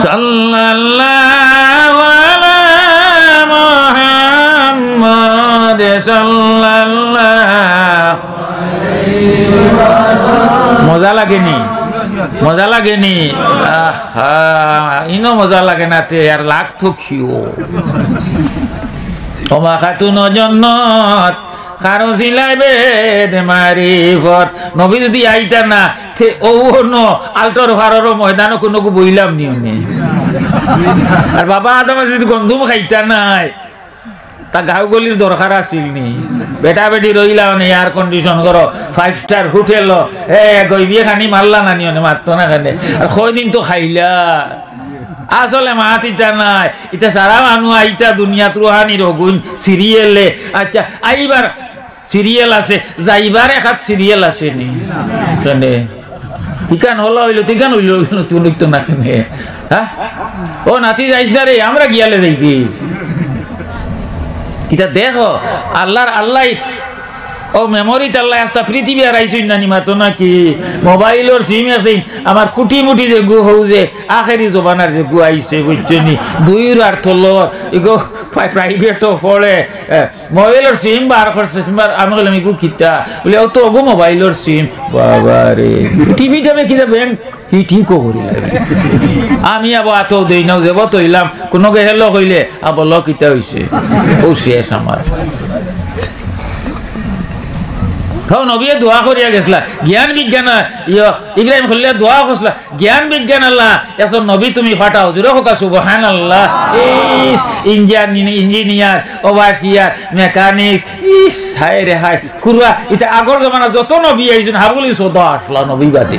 সাল্লাল্লাহু আলা মুহাম্মদ সাল্লাল্লাহু। মজা লাগেনি? মজা লাগেনি? আহা, ইনো মজা লাগে না তে আর লাগতো কিও? ও মা খাতুন জন্নত, কারো সিলাই বেদ মারিফত। নবী যদি আইতা না, তে অউ অনো আলটর ফারর ময়দানো কুনুগু বইলাম নি অনে। আর বাবা আদম যদি গন্ধুম খাইতা নায়, তা গাঁও গলির দরকার আছিল নি? বেটা বেটি রইলা অনে air condition ঘরো, five star হোটেলো, এ, গইবিয়ে খানি মারলা না নি অনে, মারতো না কেনে? আর কয়দিন তো খাইলা। আসলে মাত ইতা নায়, ইতা সারা মানু আইতা দুনিয়াত রুহানি রগুইন serial এ। আচ্ছা, আইবার serial আছে, যাইবার একাত serial আছে নি? কেনে? ইখান হলা অইলো, তিখান অইলো, অইলো, তুই অইতো না কেনে? হ্যাঁ? ও নাতি যাইস না রে, আমরা গিয়ালে যাইবি। ইতা দেখো, আল্লাহর, আল্লাহ ও memory ত আল্লাহ আস্তা পৃথিবী আর আইসুই না নি মাতো নাকি? মোবাইলর sim একদিন আমার কুটি মুটি যেগু হউ যে আখেরি জমানার যেগু আইছে, বুঝছো নি? দুইর আর তলর, এগো প্রাই-, private ও পড়ে, এ, মোবাইলর sim বার করছে, sim বার, আমি কইলাম, "ইগু কিতা?" বলে, "ও তো ওগো মোবাইলর sim।" বাবা রে, টিভি যাবে কিতা ব্যাংক? হি ঠিক করি লাগে। আমি আবার আতো দেই না, যাবো তো ইলাম, কোনো গে hello কইলে, "আ, বলো, কিতা হইছে?" ও শেষ আমার। হও, নবীয়ে দোয়া করিয়া গেছলা, জ্ঞান বিজ্ঞান, ইয়ো, ইব্রাহিম খলিলে দোয়া করছলা, "জ্ঞান বিজ্ঞান আল্লাহ, এত নবী তুমি পাঠাও।" জোরে কউক্কা সুবহানাল্লাহ। ইস, ইঞ্জিনিয়ার, ইঞ্জিনিয়ার, overseer, mechanics, ইস, হায় রে হায়। পুরা, ইতা আগর জমানা যত নবী আইছইন, হাবুলি সদা আসলা নবী বাদে।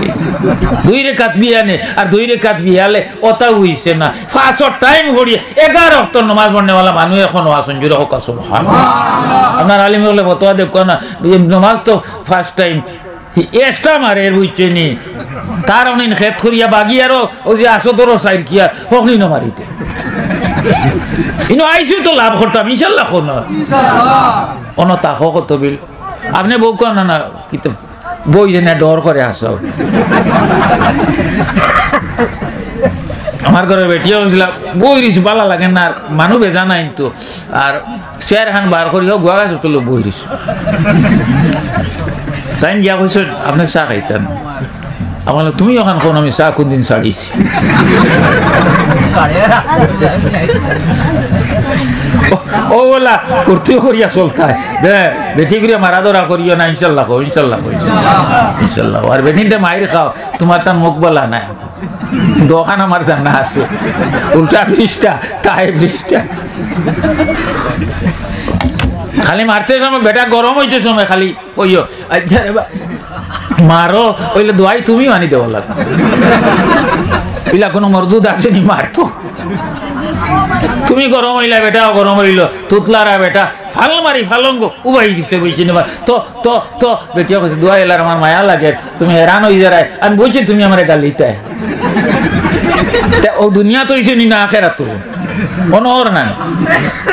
দুই রেকাত বিয়ানে, আর দুই রেকাত বিয়ালে, অতা হইছে না। পাঁচর time পড়িয়া, এগারো ওয়াক্তর নমাজ পড়নেওয়ালা মানুষ এখনো আছইন, জোরে কউক্কা সুবহানাল্লাহ। আপনার আলিম অকলে ফতোয়া দেউক্কা না, নমাজ তো পাঁচ time, extra মারে, বুঝছো নি? তার অনিন খেত করিয়া বাগি আরো, ও যে আসো ধরো সাইর কি আর, হকনি না মারিতে। ইনো আইসু তো লাভ করতাম, ইনশাল্লাহ কোন। অন তাকো কত বিল। আপনে বউ কন না, না, কিতা বউ যে না ডর করে আসো। আমার ঘরে বেটিও বলছিলাম, বউ রিস বালা লাগে না, আর মানু বেজা নাই তো। আর চেয়ার খান বার করি হোক, গুয়া গাছ তুলো বই রইছে। তাইন গিয়া কইছইন, "আপনে চা খাইতা না?" আমি কইলাম, "তুমি অখান কও না, আমি চা কুনদিন ছাড়িছি?" ও, ও বলা, "করতেও করিয়া চলতায়। বে, বেটি করিয়া মারা ধরা করিও না, ইনশাল্লাহ কও, ইনশাল্লাহ কও, ইনশাল্লাহ।" আর বেটিন্তে মাইর খাও, তুমার তান মুখ বালা নাই। দোকান আমার জানা আছে, উল্টা পৃষ্ঠা, তাই পৃষ্ঠা। খালি মারতে সময় বেটা গরম অইতে সময় খালি কইও, "আচ্ছা রে বা, মারো, অইলে দোয়াই তুমি আনি দেওয়া লাগবে।" ইলা কোনো মরদুদ আছে নি মারতো? তুমি গরম অইলা, বেটাও গরম অইলো, তুতলারা বেটা, ফাল মারি ফালঙ্গ উবাই দিছে, বুঝছি না বা? তো, তো, তো, বেটিয়ে কইছে, "দোয়াই এলার আমার মায়া লাগে, তুমি হেরান অই যারায়, আমি বুঝছি তুমি আমারে গালিতায়।" তে ও দুনিয়াত অইছে নি না আখেরাতো? অনর না।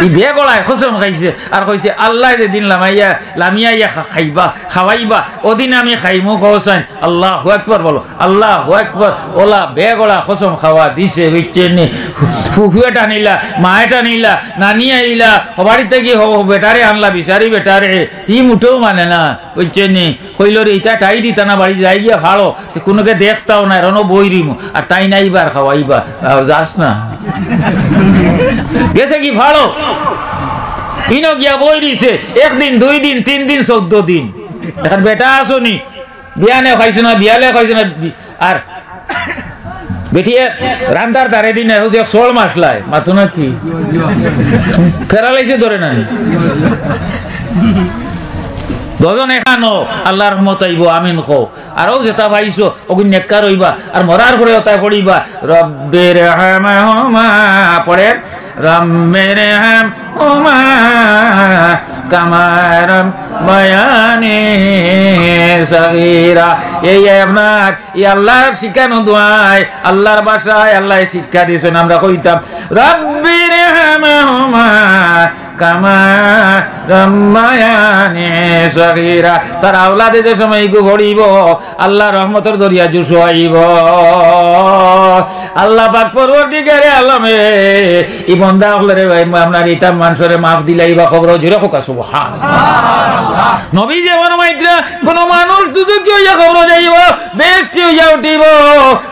ই বেগড়ায় কসম খাইছে, আর কইছে, "আল্লায় যেদিন লামাইয়া, লামিয়া ইয়া খা-, খাইবা, খাওয়াইবা, ওদিন আমি খাইমু কওছাইন।" আল্লাহু আকবার বলো, আল্লাহু আকবার। ওলা বেগড়া কসম খাওয়া দিছে, বুঝছেন নি? ফুফুয়ে টানিলা, মায়ে টানিলা, নানি আইলা, ও বাড়িতে কি হবো, বেটারে আনলা, বিচারি বেটারে, ই মুটেও মানে না, বুঝছেন নি? কইলো রে, ইতা টাই দিতা না, বাড়ি যাই গিয়া ফাড়ো, তে কুনুকে দেখতাও না, এরনো বই রিমু, আর তাই নাইবার খাওয়াইবা, আর যাস না। গেছে কি ফাড়ো? ইনো গিয়া বই দিছে, একদিন, দুই দিন, তিন দিন, চৌদ্দ দিন। এখন বেটা আছো নি, বিয়ানে খাইছো না, বিয়ালে খাইছো না, বি-, আর বেটিয়ে রান্দার ধারে দিনে, ও যে এক চড় মাসলায়, মাতো না কি? প্যারালাইসে ধরে না নি? দুজন এখানো, আল্লাহর রহমত আইবো, আমিন কও। আর ও যেতা পাইছো, ওগুন নেককার অইবা, আর মরার পরে ওতায় পড়িবা, "রব্বির হামহুমা", পড়ে, "রব্বির হামহুমা কামা রব্বায়ানি সগীরা।" এই আপনার, এই আল্লাহর শিখানো দোয়ায়, আল্লাহর ভাষায় আল্লায় শিক্ষা দিছইন, আমরা কইতাম, "রব্বির হামহুমা কামা রব্বায়ানি সগীরা।" তার আওলাদে যে সময় ইগু পড়িবো, আল্লাহর রহমতর দরিয়া জুশ অইবো। আল্লাহ পাক পরওয়ারদিগারে আলমে ই বন্দা অকলরে, ভাই, আপনার ইতা মানষরে মাফ দিলাইবা কবরো, জোরে কউক্কা সুবহান। নবী যেমন মাইতরা, কোনো মানুষ দুজখি অইয়া কবরো যাইবো, বেহেশতি অইয়া উঠিবো।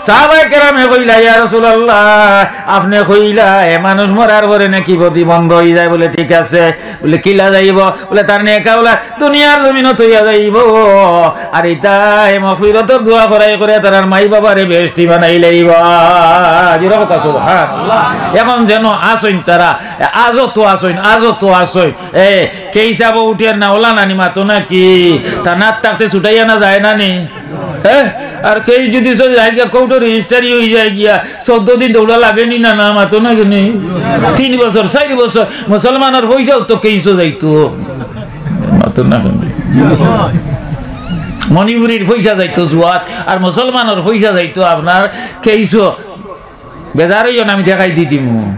সাহাবায়ে কেরামে কইলা, "ইয়া রাসূলুল্লাহ, আপনে কইলা, এ মানুষ মরার পরে নেকি বদি বন্ধ অই যায়?" বলে, "ঠিক আছে।" বলে, "কিলা যাইবো?" বলে, "তার নেক আওলাদ দুনিয়ার জমিনো থইয়া যাইবো, আর ইতায় মাগফিরাতর দোয়া করাই করে তারার মাই বাবারে বেহেশতি বানাইলাইবা।" জোরে কউক্কা সুবহানাল্লাহ। এখন যেন আছইন তারা, আজও তো আছইন, আজও তো আছইন। এ, কে হিসাবও উঠিয়ার না, ওলা নানি মাতো না কি? থানাত থাকতে ছুটাইয়া না যায় না নি? এ, আর কেউ যদি চলে যায় গিয়া, কোর্টো রেজিস্টারি অই যায় গিয়া, চৌদ্দ দিন দৌড়া লাগে নি না, না মাতো না কেনে? তিন বছর, চাইর বছর, মুসলমানর পয়সাও তো কেইসো যাইতো। মাতো না কেনে? মণিপুরীর পয়সা যাইতো জুয়াত, আর মুসলমানর পয়সা যাইতো আপনার কেইসো। বেজার অইও না, আমি দেখাই দি দিমু।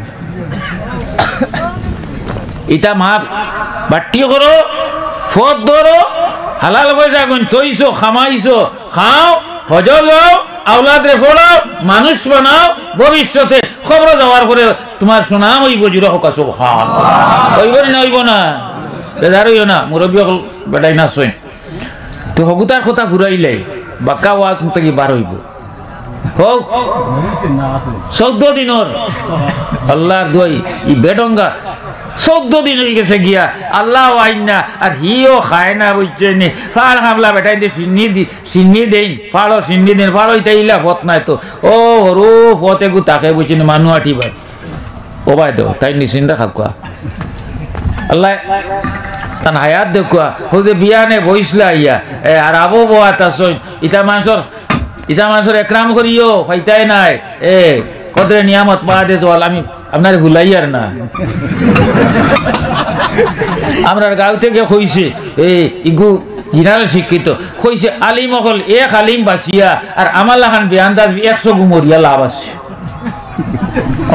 ইতা মাফ, বাট্টি করো, পথ ধরো, হালাল পয়সা গুন থইছো, কামাইছো, খাও, হজো যাও, আওলাদরে পড়াও, মানুষ বানাও, ভবিষ্যতে কবরো যাওয়ার পরে তুমার সুনাম অইবো, জোরে কউক্কা সুবহান। অইবো নি না অইবো না? বেজার অইও না, মুরব্বি অকল বেটাইন আছইন। তো হগুতার কথা ফুরাইলাই, বাক্কা ওয়াজ থাকি বার অইবো। হউক, চৌদ্দ দিনর, আল্লাহর দোয়াই, ই বেডঙ্গা, চৌদ্দ দিন অই গেছে গিয়া, আল্লাহ আইন না, আর হিও খায় না, বুঝছইন নি? ফাড় কামলা বেটাইন্তে শিন্নি দি-, শিন্নি দেইন, ফাড়ো শিন্নি দেইন, ফাড়ো ইতা ইলা পথ নাই তো। ও, হরু পথ এগু থাকে, বুঝছইন নি? মানু আটিবার। ও ভাই দেও, তাইন নিশিন্দা খাউক্কা। আল্লাহ তান হায়াত দেউক্কা, হউ যে বিয়ানে বইছলা আইয়া, এ, আর আবু বওয়াত আছইন, ইতা মানষর, ইতা মানষর একরাম করিও, পাইতায় নায়, এ, কদরে নিয়ামত বাদে জওয়াল, আমি আপনারে ভুলাইয়ার না। আমরার গাঁও থাকি কইছে, এ, ইগু জেনারেল শিক্ষিত, কইছে, আলিম অকল এক আলিম বাচিয়া, আর আমার লাখান বেআন্দাজ একশো গু মরিয়া লাভ আছে।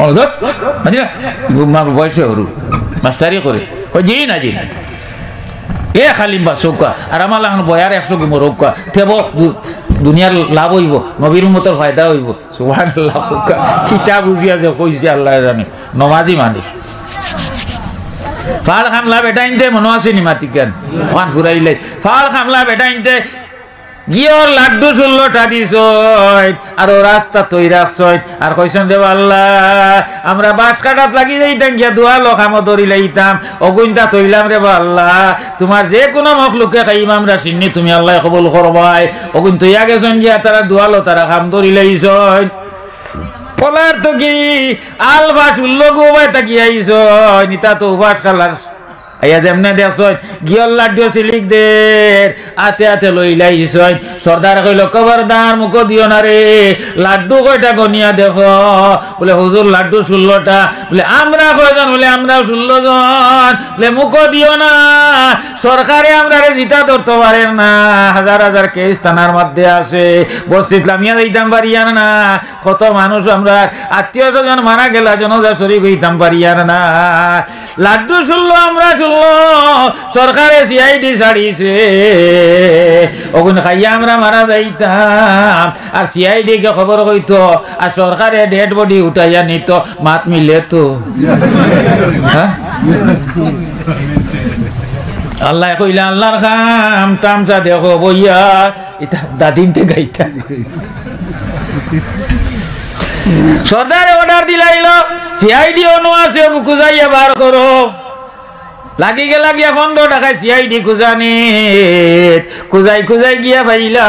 ও, ধুর, বুঝলি না? ঘুমার বয়সে হরু, মাস্টারি করে। কয়, "জি না, জি না।" এ খালি বা চৌকা, আর আমার লাখান বয়ার একশো গুমর হউকা। তেব দু-, দুনিয়ার লাভ অইবো, নবীর উম্মতর ফায়দা অইবো। সুবহানাল্লাহ, কউকা। কিতা বুঝিয়া যে কইছে আল্লায় জানে। নমাজি মানুষ। ফাড় কামলা বেটাইন্তে মনো আছে নি মাতিকান? ওখান ফুরাইলে। ফাড় কামলা বেটাইন্তে গিয়র লাড্ডু চুল্লটা দিছইন, আর ও রাস্তা তৈ রাখছইন, আর কইছইন, "রে আল্লাহ, আমরা বাঁশ কাটাত লাগি যাইতাম গিয়া, দোয়ালো কামো ধরি লাইতাম, অগুইনতা তইলাম রে আল্লাহ, তুমার যে কুনু মখলুকে খাইম আমরা চিন্নি, তুমি আল্লায় কবুল করবায়।" অগুইন তইয়া গেছইন গিয়া, তারা দোয়ালো তারা কাম ধরি লাইছইন। পলার তো কি, আলফা ষোল্ল গো বায় থাকি আইছইন, ইতা তো উপাস খালাস। আইয়া যেমনে দেখছইন, ঘিওর লাড্ডু সিলিক দের, আতে আতে লইলাইছইন। সর্দারে কইলো, "খবরদার, মুখো দিও না রে, লাড্ডু কয়টা গনিয়া দেখো।" বুলে, "হুজুর, লাড্ডু ষোল্লটা।" বুলে, "আমরা কয়জন?" বুলে, "আমরা ষোল্ল জন।" বুলে, "মুখো দিও না, সরকারে আমরারে জিতা ধরতো পারের না, হাজার হাজার কেস থানার মধ্যে আছে, বস্তিত লামিয়া যাইতাম পারিয়ার না।" কত মানুষ আমরার আত্মীয় স্বজন মারা গেলা, জনাজা শরিক অইতাম পারিয়ার না। লাড্ডু ষোল্ল, আমরা ষোল্ল, সরকারে সিআইডি ছাড়িছে। অগুন খাইয়া আমরা মারা যাইতাম, আর সিআইডি কে খবর কইতো, আর সরকারে ডেড বডি উঠাইয়া নিতো, মাত মিলে তো। হ্যাঁ? আল্লায় কইলা, "আল্লার কাম তামশা দেখো বইয়া।" ইতা দাদিনতে গাইতা। সর্দারে অর্ডার দিলাইলো, "সিআইডি অনো আছে, অগু খুজাইয়া বার করো।" লাগি গেলা গিয়া পনরো ডাকাইত সিআইডি খুজানিত। খুজাই খুজাই গিয়া পাইলা,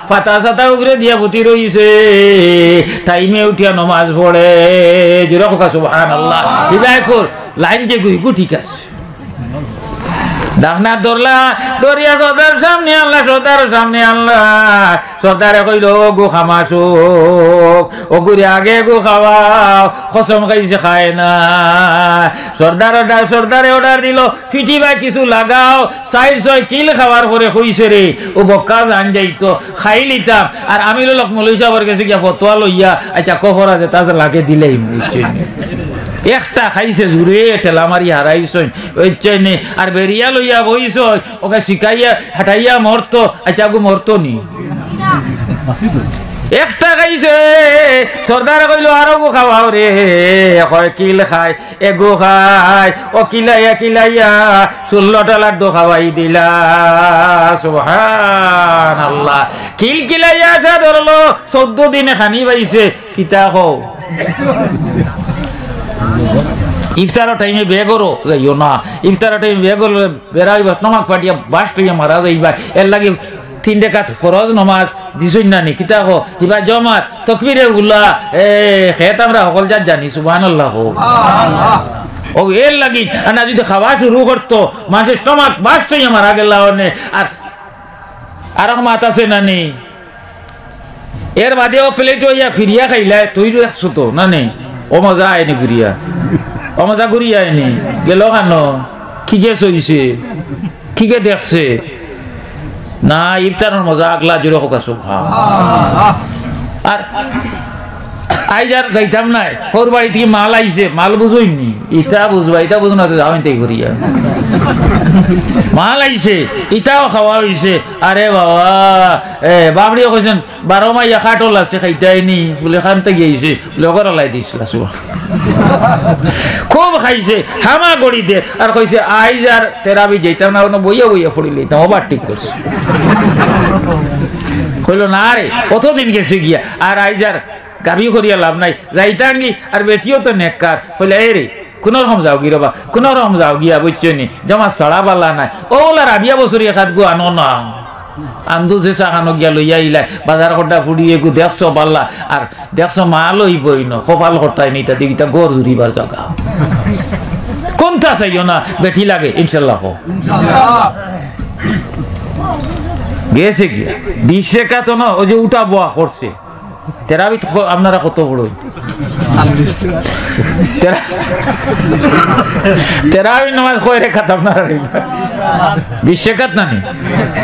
ফাতা সাতা উপরে দিয়া ফুতি রইছে। টাইমে উঠিয়া নমাজ পড়ে। জোরে কউক্কা সুবহানাল্লাহ। ইবায় কর, লাইন যে গুইগু ঠিক আছে। ডাকনা ধরলা, ধরিয়া সর্দার সামনে আনলা, সর্দার সামনে আনলা। সর্দারে কইলো, "অগু খামাসুক, অগুরে আগে অগু খাওয়াও।" কসম খাইছে, খায় না। সর্দার অর্ডার, সর্দারে অর্ডার দিলো, "ফিটিবায় কিছু লাগাও।" চাইর ছয় কিল খাওয়ার পরে কইছে, "রে, অউ বক্কা জান যাইতো, খাইলিতাম।" আর আমিরুল হক মৌলভী সাবর গেছে গিয়া ফতোয়া লইয়া, আইচ্ছা, কফরা যেতা লাগে দিলাইমু, বুঝছইন নি? একটা খাইছে জুরে, ঠেলা মারি হারাইছইন, বুঝছইন নি? আর বেড়িয়া লইয়া বইছইন, অগু শিকাইয়া, হাটাইয়া মরতো, আইচ্ছা, অগু মরতো নি? একটা খাইছে, সর্দারে কইলো, "আরো অগু খাওয়াও রে।" কয়, "কিল খায়, এগু খায়।" অউ কিলাইয়া কিলাইয়া ষোল্লটা লাড্ডু খাওয়াই দিলা। সুবহানাল্লাহ। কিল কিলাইয়া আছে ধরলো, চৌদ্দ দিনে খানি পাইছে। কিতা কও? ইফতারর টাইমে বেঘরো যাইও না। ইফতারর টাইমে বেঘরো বেড়াইবা, নমাজ ফাটিয়া বাস্ট অইয়া মারা যাইবা। এরলাগি তিন রেকাত ফরজ নমাজ দিছইন না নি? কিতা কও? ইবা জমাত, তকবিরে উলা, এ, খেত আমরা হকল জাত জানি, সুবহানাল্লাহ কও। অউ এরলাগি, আর না যুদি খাওয়া শুরু করতো, মানষর স্টমাক বাস্ট অইয়া মারা গেলা অনে, আর আরক মাত আছে না নি? এর বাদে অউ প্লেট অইয়া ফিরিয়া খাইলায়, তুই দেখছো তো, না নি? অউ মজা আয়নি ঘুরিয়া। অউ মজা ঘুরিয়া আয়নি। গেল কানো? কিগে চইছে? কিগে দেখছে? না, ইফতারর মজা আগলা, জোরে কউক্কা সুবহান। আর আইজ আর যাইতাম নায়, হউর বাড়ি থাকি মাল আইছে, মাল বুঝইন নি? ইতা বুঝবা, ইতা বুঝো না তো যাও ইনতে ঘুরিয়া। মাল আইছে, ইতাও খাওয়া অইছে। আরে বাবা, এ, বাবড়িয়ে কইছইন, "বারো মাইয়া কাঠল আছে, খাইতায় নি?" বুলে, "কানতে গিয়া আইছে?" বুলে, "অগর আলাই দিছলা, সুবহান।" খুব খাইছে, হামা গড়ি দে, আর কইছে, "আইজ আর তেরাবি যাইতাম না, অনো বইয়া বইয়া পড়িলিতাম, অবার ঠিক করছে।" কইলো, "না রে, অতদিন গেছে গিয়া, আর আইজ আর গাবি করিয়া লাভ নাই, যাইতাম গি।" আর বেটিও তো নেককার, কইলা, "এ রে, কুনু রকম যাওগি রে বা, কুনু রকম যাওগি, বুঝছো নি? জমাত ছাড়া বালা নায়। অউ অলা রাবিয়া বছরি একাধগু আনো না।" আন্দু যে চা খানো গিয়া লইয়া আইলায়, বাজার কটা ফুড়ি এগু দেখছো বালা, আর দেখছো মাল অইবো ইনো, কপাল করতায় নি, ইতা দেখি ইতা ঘর জুড়িবার জাগা। কুনতা চাইও না, বেটি লাগে, ইনশাল্লাহ কও। গেছে গিয়া, বিশ রেকাত অনো, অউ যে উঠা বওয়া করছে। তেরাবিত ক-, আপনারা কত পড়ইন? তেরা-, তেরাবির নমাজ কয় রেকাত আপনারা? বিশ রেকাত না নি?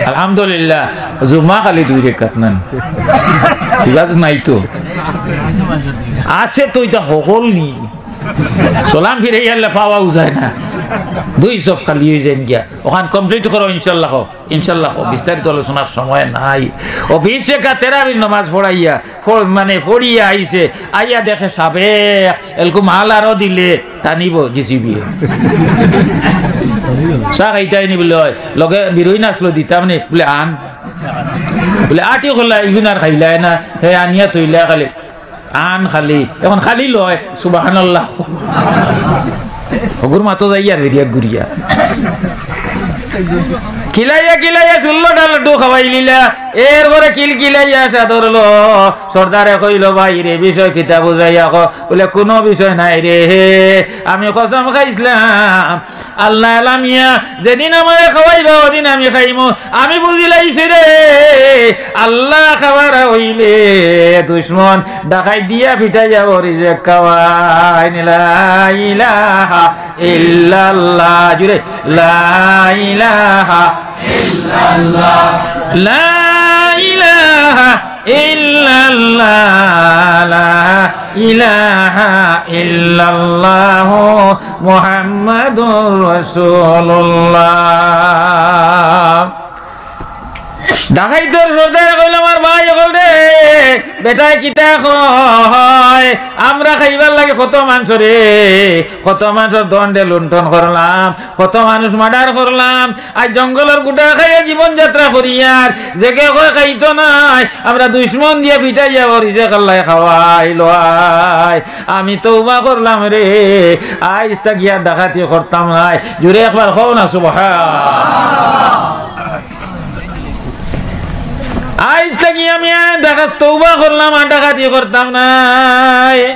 আলহামদুলিল্লাহ, জুমা খালি দুই রেকাত না নি? ইবাদত নাই তো। আছে তো, ইতা হকল নি। সালাম ফিরাইয়া আইলে পাওয়াউ যায় না। দুই সফ খালি অইযাইন গিয়া। অখান complete করো ইনশাল্লাহ। ইনশাল্লাহ, বিস্তারিত আলোচনার সময় নাই। অউ বিশ রেকাত তেরাবির নমাজ পড়াইয়া, পড়-, মানে পড়িয়া আইছে, আইয়া দেখে সাবেক, এলকু মাল আরো দিলে, টানিবো জেসিবিয়ে। চা খাইতায় নি বুলে, অয়, লগে বিরইন আছলো দিতাম নি, বুলে, "আন।" বুলে, "আটি খোলা, ইগুন আর খাইলায় না, হে আনিয়া থইলা খালি।" আন খালি, অখন খালি লয়, সুবহানাল্লাহ। অগুর মাতো যাইয়ার ফিরিয়া ঘুরিয়া। কিলাইয়া কিলাইয়া ষোল্লটা লাড্ডু খাওয়াইলিলা, এরপরে কিলকিলাইয়া আসা ধরলো। সর্দারে কইলো, "ভাইরে, বিষয় কিতা বুঝাইয়া ক।" বলে, "কুনু বিষয় নাই রে, আমি কসম খাইছলাম, আল্লাহ আলামিয়া যেদিন আমারে খাওয়াইবা, ওদিন আমি খাইমু। আমি বুঝিলাইছি রে, আল্লাহ খাওয়ার অইলে দুশমন ডাকাইত দিয়া ফিটাইয়া রিজিক খাওয়াইন।" লা ইলাহা ইল্লাল্লাহ, জুরে, লা ইলাহা ইল্লাল্লাহ, লা ইলাহা ইল্লাল্লাহ, লা ইলাহা ইল্লাল্লাহ, মুহাম্মাদুর রাসূলুল্লাহ। ডাকাইতর সর্দারে কইলো, "আমার ভাই অকল রে, বেটায় কিতা কয়, আমরা খাইবার লাগি কত মানষরে, কত মানষর ধনরে লুণ্ঠন করলাম, কত মানুষ মার্ডার করলাম, আইজ জঙ্গলর গুটা খাইয়া জীবনযাত্রা করিয়ার, যেগে কয় খাইতো নায়, আমরা দুশমন দিয়া ফিটাইয়া রিজিক আল্লায় খাওয়াইলো। আয়, আমি তওবা করলাম রে, আইজ থাকিয়া ডাকাতি করতাম নায়।" জুরে একবার কও না সুবহান। "আইজ থাকি আমি আর ডাকাত তওবা করলাম, আর ডাকাতি করতাম নায়।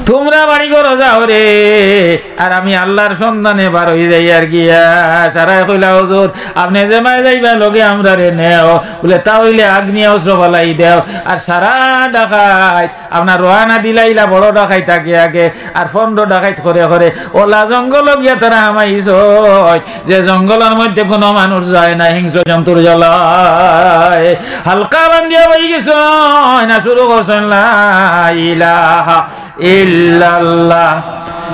তুমরা বাড়ি ঘরো যাও রে, আর আমি আল্লাহর সন্ধানে বার অই যাইয়ার গিয়া।" সারায় কইলা, "হুজুর, আপনে যেবায় যাইবা লগে আমরারে নেও।" বলে, "তা অইলে আগ্নেয়াস্ত্র ফালাই দেও।" আর সারা ডাকাইত আপনার রওয়ানা দিলাইলা বড় ডাকাইত আগে আগে, আর পনরো ডাকাইত করে করে অলা জঙ্গলো গিয়া তারা হামাইছইন, যে জঙ্গলর মধ্যে কুনু মানুষ যায় না, হিংস্র জন্তুর জ্বালায়। হালকা বান্ধিয়া বই গেছইন, না শুরু করছইন, লা ইলাহা ইল্লাল্লাহ,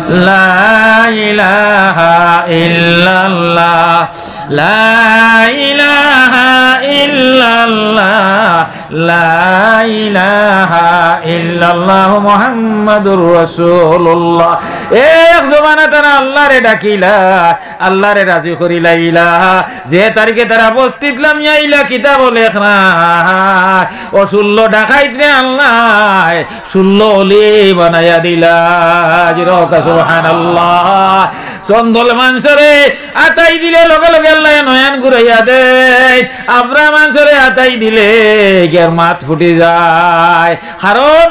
লা ইলাহা ইল্লাল্লাহ, লা ইলাহা ইল্লাল্লাহ, লা ইলাহা ইল্লাল্লাহু মুহাম্মাদুর রাসূলুল্লাহ। এক জবানে তারা আল্লাহরে ডাকিলা, আল্লাহরে রাজি করিলাইলা। যে তারিখে তারা বস্তিত লামিয়া আইলা, কিতাবো লেখরা, অ ষোলো ডাকাইতরে আল্লায় ষোলো অলি বানাইয়া দিলা। জোরে কও সুবহানাল্লাহ। চন্দল মানষরে আতাই দিলে লগে লগে আল্লায় নয়ন ঘুরাইয়া দেইন, আবরা মানষরে আতাই দিলে গের মাত ফুটি যায়। কারণ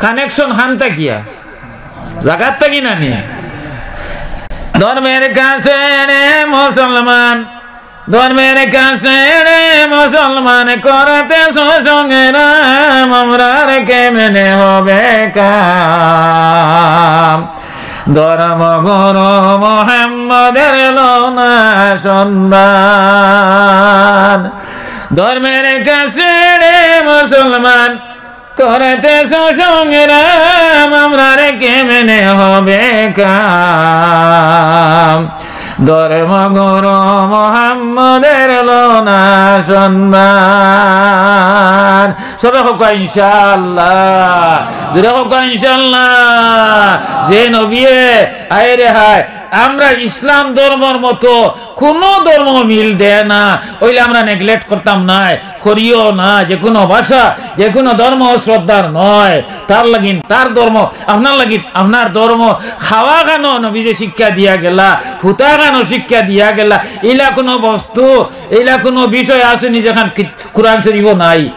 connection খান থাকিয়া, জাগাত থাকি না নি। ধর্মের কাছে রে মুসলমান, ধর্মের কাছে রে মুসলমান, করতেছ সংগ্রাম, আমরার কেমনে হবে কাম? ধর্ম গুরু মোহাম্মদের লও না সন্ধান। ধর্মের কাছে রে মুসলমান, করতেছ সংগ্রাম, আমরার কেমনে হবে কাম? ধর্ম গুরু মোহাম্মদের লও না সন্ধান। সবে কউক্কা ইনশাআল্লাহ, জোরে কউক্কা ইনশাআল্লাহ। যে নবিয়ে, আয় রে হায়, আমরা ইসলাম ধর্মর মতো কুনু ধর্ম মিল দেয় না, অইলে আমরা neglect করতাম নায়, করিও না। যে কুনু ভাষা, যে কুনু ধর্ম শ্রদ্ধার নয়, তার লাগিন তার ধর্ম, আপনার লাগিন আপনার ধর্ম। খাওয়া খানো নবীজি শিক্ষা দিয়া গেলা, হুতা খানো শিক্ষা দিয়া গেলা। ইলা কুনু বস্তু, ইলা কুনু বিষয় আছে নি যেখান কি-, কোরআন শরীফো নাই?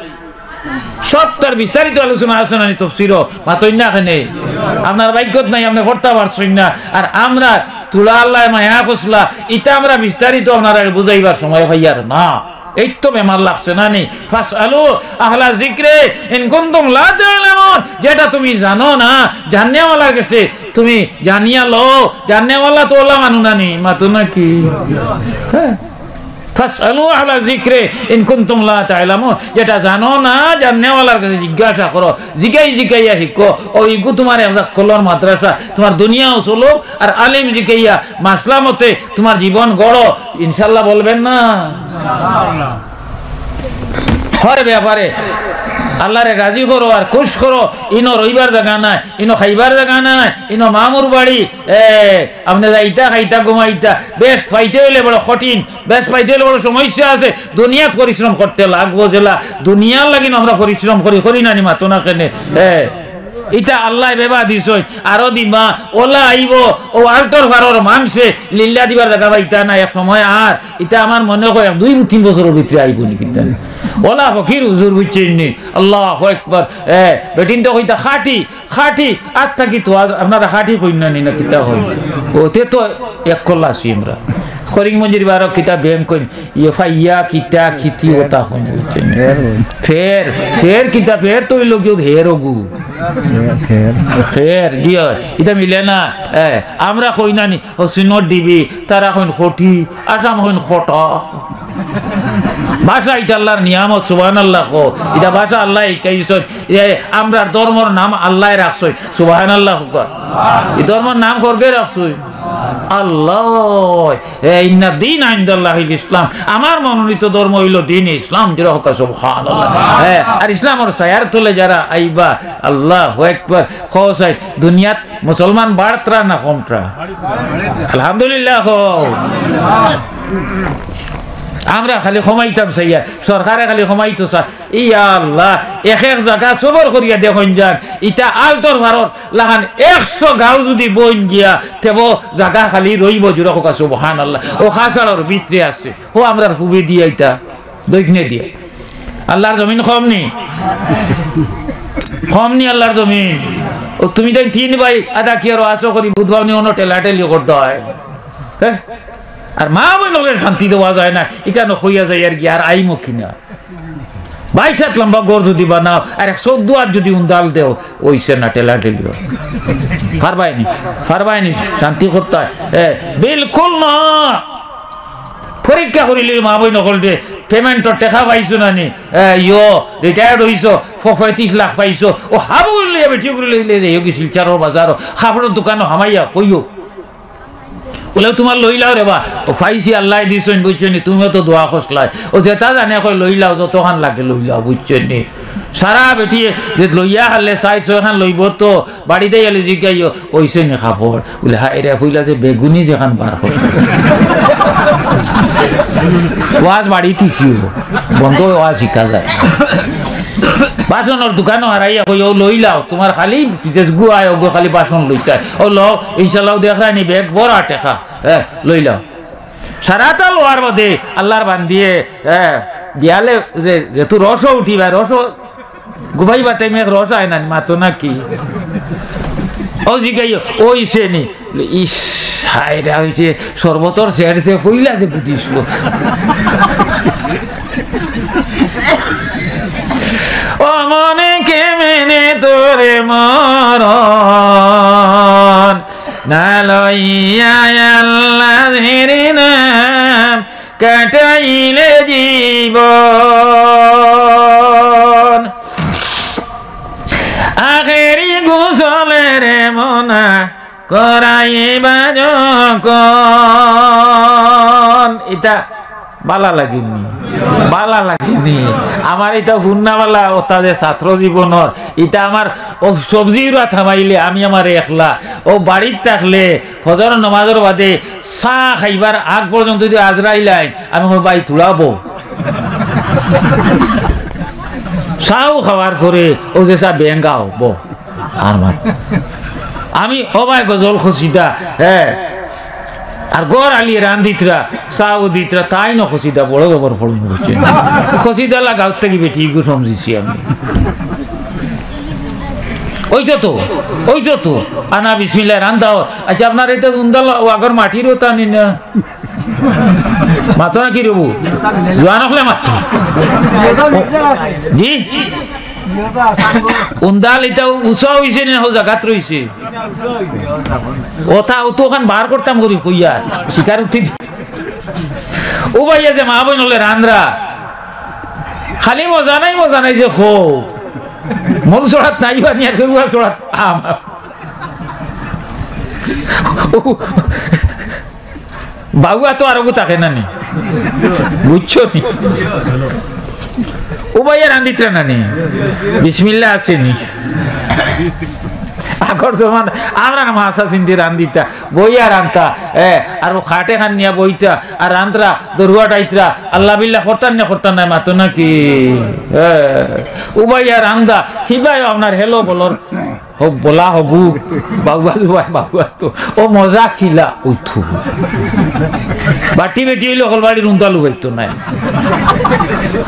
সবতার বিস্তারিত আলোচনা আছে না নি তফসিরো? মাতইন না কেনে? আপনার ভাগ্যত নাই, আপনে পড়তা পারছইন না। আর আমরা তুলা আল্লায় মায়া করছলা, ইতা আমরা বিস্তারিত আপনারারে বুঝাইবার সময় পাইয়ার না। এই তো বেমার লাগছে না নি? ফাসআলু আহলা যিকরি ইন কুনতুম লা তা'লামুন। যেটা তুমি জানো না, জাননেওয়ালার কাছে তুমি জানিয়া লও। জাননেওয়ালা তো অলা মানু না নি, মাতো না কি? হ্যাঁ। ফাসআলু আহলা যিকরি ইন কুনতুম লা তা'লামুন। যেটা জানো না, জাননেওয়ালার কাছে জিজ্ঞাসা করো। জিগাই জিগাইয়া হিকো। অউ ইগু তুমার এক জাক্কলর মাদ্রাসা, তুমার দুনিয়াও চলুক, আর আলিম জিগাইয়া মাসলা মতে তুমার জীবন গড়ো। ইনশাআল্লাহ বলবেন না? হর ব্যাপারে আল্লাহরে রাজি করো আর খুশ করো। ইনো রইবার জাগা নাই, ইনো খাইবার জাগা নাই, ইনো মামুর বাড়ি। এ, আপনে যাইতা, খাইতা, ঘুমাইতা, বেহেস্ত পাইতে অইলে বড় কঠিন, বেহেস্ত পাইতে অইলে বড় সমস্যা আছে। দুনিয়াত পরিশ্রম করতে লাগবো, যেলা দুনিয়ার লাগিন আমরা পরিশ্রম করি, করি না নি, মাতো না কেনে? এ, ইতা আল্লায় বেবা দিছইন, আরো দিবা, অলা আইবো, অউ আলতর ফারর মানষে লিল্লা দিবার জাগা পাইতা না এক সময়। আর ইতা আমার মনে কয় এক দুই তিন বছরর ভিতরে আইবো নি কিতা নি। অলা ফকির হুজুর বুঝছইন নি, আল্লাহু আকবার। এ, বেটিন্তে কইতা খাটি, খাটি, আর থাকি তো আর আপনারা খাটি কইন না নি না কিতা কইন? অতে তো এক কল্লা আছি আমরা। খরিক মঞ্জির বারো কিতা ব্যাংক কইন, ইয়ে ফাইয়া কিতা খিতি অতা কইন বুঝছইন নি? ফের, ফের কিতা, ফের তো অইলো গিয়া হের অগু। ফের, জি অয়, ইতা মিলে না। এ, আমরা কই না নি, ও সিনোর ডিবি, তারা কইন খটি, আসাম কইন খটা। ভাষা ইতা আল্লার নিয়ামত, সুবহানাল্লাহ কও। ইতা ভাষা আল্লায় শিখাইছইন। এ, আমরার ধর্মর নাম আল্লায় রাখছইন, সুবহানাল্লাহ কও। ই ধর্মর নাম খরগে রাখছইন? আল্লায়। এ, ইন্নাদ দীনা ইনদাল্লাহিল ইসলাম। আমার মনোনীত ধর্ম অইলো দ্বীনে ইসলাম, জোরে কও সুবহানাল্লাহ। এ, আর ইসলামর ছায়ার তলে যারা আইবা, আল্লাহু আকবার। কও চাই, দুনিয়াত মুসলমান বাড়তরা না কমতরা? আলহামদুলিল্লাহ কও। আমরা খালি কমাইতাম চাইয়ার, সরকারে খালি কমাইতো চায়। ইয়া আল্লাহ, এক এক জাগা সবর করিয়া দেখইন যান, ইতা আলতর ফারর লাখান একশো গাঁও যুদি বইন গিয়া, তেবো জাগা খালি রইবো, জোরে কও সুবহানাল্লাহ। অউ খাছাড়র ভিতরে আছে, অউ আমরার পুবে দিয়া ইতা, দক্ষিণে দিয়া। আল্লার জমিন কম নি? কম নি আল্লার জমিন? অউ তুমি তাইন তিন ভাই আদা কি আর আছো করি বুধবার নি অনো ঠেলাঠেলি করতে হয়। হ্যাঁ? আর মা বইন অকলরে শান্তি দেওয়া যায় না, ইখানো কইয়া যাইয়ার গি আর আইমো কিনা। বাইশ হাত লম্বা ঘর যুদি বানাও, আর এক চৌদ্দ হাত যুদি উন্দাল দেও, অইছে না ঠেলাঠেলি। পারবায় নি, পারবায় নি, শান্তি করতায়। এ, বিলকুল না। পরীক্ষা করিলে মা বইন অকলরে, payment-র টেকা পাইছো না নি? এ, ইয়ো, retired অইছো, ফ-, পঁয়ত্রিশ লাখ পাইছো, অউ হাবু লইয়া বেটি অকলরে লইয়া যাইও গি শিলচরর বাজারো, কাপড়র দোকানো হামাইয়া কইও। বলে, "তুমার লইলাও রে বা।" অউ পাইছি, আল্লায় দিছইন, বুঝছো নি, তুমিও তো দোয়া খসলায়। অউ যেটা জানে কয়, "লইলাও, যতখান লাগে লইলাও", বুঝছো নি। সারা বেটি যে লইয়া হারলে চাই, ছয়খান লইবো তো, বাড়িত আইলে জিগাইও, "অইছে নি কাপড়?" বলে, "হায় রে, কইলা যে বেগুনি যেখান বার করে।" ওয়াজ বাড়িত শিখিও, বন্ধ ওয়াজ শিখা যায়। বাসনর দোকানো হারাইয়া কই, "অউ লইলাও, তুমার খালি পিছে গুয়ায়, অগু খালি বাসন লইতায়। অউ লও, ইনশাআল্লাহ দেখরায় নি, ব্যাগ ভরা টেকা, হ্যাঁ, লইলাও।" সারাটা লওয়ার বাদে আল্লার বান্দিয়ে, হ্যাঁ, বিয়ালে যে, যেহেতু রস উঠিবা, রস গুবাইবার টাইমে এক রস আয় না নি, মাতো নাকি? অউ জিগাইও, "অইছে নি?" ইস, হায় রে, অইছে, শরবতর সেন্ট যে ফইলা যে বুঝিস গো। ও মনে কেমনে তোরে মরণ, না লইয়া আল্লাহর নাম কাটাইলে জীবন। আখেরি গোসলের মনা করাইবা যখন। ইতা বালা লাগেনি, বালা লাগেনি। আমার ইতা হুন্না বালা, অতা যে ছাত্র জীবনর, ইতা আমার অউ সবজি উরা থামাইলে আমি আমার একলা, অউ বাড়িত থাকলে ফজর নমাজর বাদে চা খাইবার আগ পর্যন্ত যুদি আজরাইল আইন, আমি কই, "ভাই, তুড়াবো।" চাও খাওয়ার পরে অউ যে চা বেঙ্গাও, বো। আর মাত। আমি, ও ভাই, গজল খসিদা, হ্যাঁ। আর ঘর আলিয়ে রান্দিতরা, চাও দিতরা, তাইন খসিদা, বড় জবর পড়ুন বুঝছেন। খসিদা লাগাও থাকি বেটি, ইগু সমঝিছি আমি। অইতো তো, অইতো তো। আনা বিসমিল্লাহ রান্দাও। আচ্ছা, আপনার ইতা উন্দাল আগর মাটির অতা নি না? মাতো নাকি রে বউ? জোয়ান অকলে মাতো। জি? উন্দাল ইতা উষা অইছে নি, অউ জাগাত রইছে? অতা, অউ তো অখান বার করতাম করি কইয়ার। শিকার উঠি দি-, ও ভাইয়া যে মা বইন অকলে রান্দরা। খালি মজা নাই, মজা নাই যে খো। মন ছড়াত নাই বানিয়ার, কেউ ছড়াত আম। ও, বাউয়া তো আরো থাকে না নি? বুঝছো নি? ও ভাইয়া রান্দিতরা না নি? বিসমিল্লাহ আছে নি? আগর জমানা আমরা না মাছা চিন্দি রান্দিতা, বইয়া রান্তা, এ, আর ও খাটে খান নিয়া বইতা, আর রান্ত্রা, দরুয়া টাইত্রা, আল্লাহ বিল্লাহ করতাম না, করতাম না, মাতো নাকি? এ, উবাইয়া রান্দা, হিবাইও আপনার হেলো বলর, হো, বলা হবু, বাবুয়া জুবাই, বাবুয়া তো, ও মজা কিলা, উঠু। বাটি বেটি হইলে হকল বাড়ির উন্দা লুকাইতো নাই।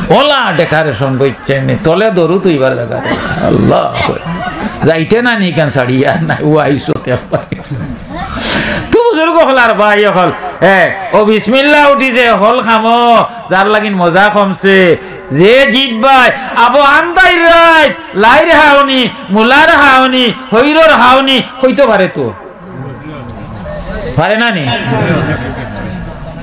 ওলা ডেকারেশন বইছে নি, তলে দরু তো এবার জাগা। আল্লাহ। যাইতে না নি কেন ছাড়িয়া না, ও আইসো তে একবার। তো বুজুর্গ হকল আর ভাই হকল, এ, ও বিসমিল্লাহ উঠিছে, হকল খামো, যার লাগিন মজা কমছে, যে জিব্বায় আবো আন্দাই রাইত, লাইর হাওনি, মুলার হাওনি, হইরর হাওনি, হইতো পারে তো। পারে না নি?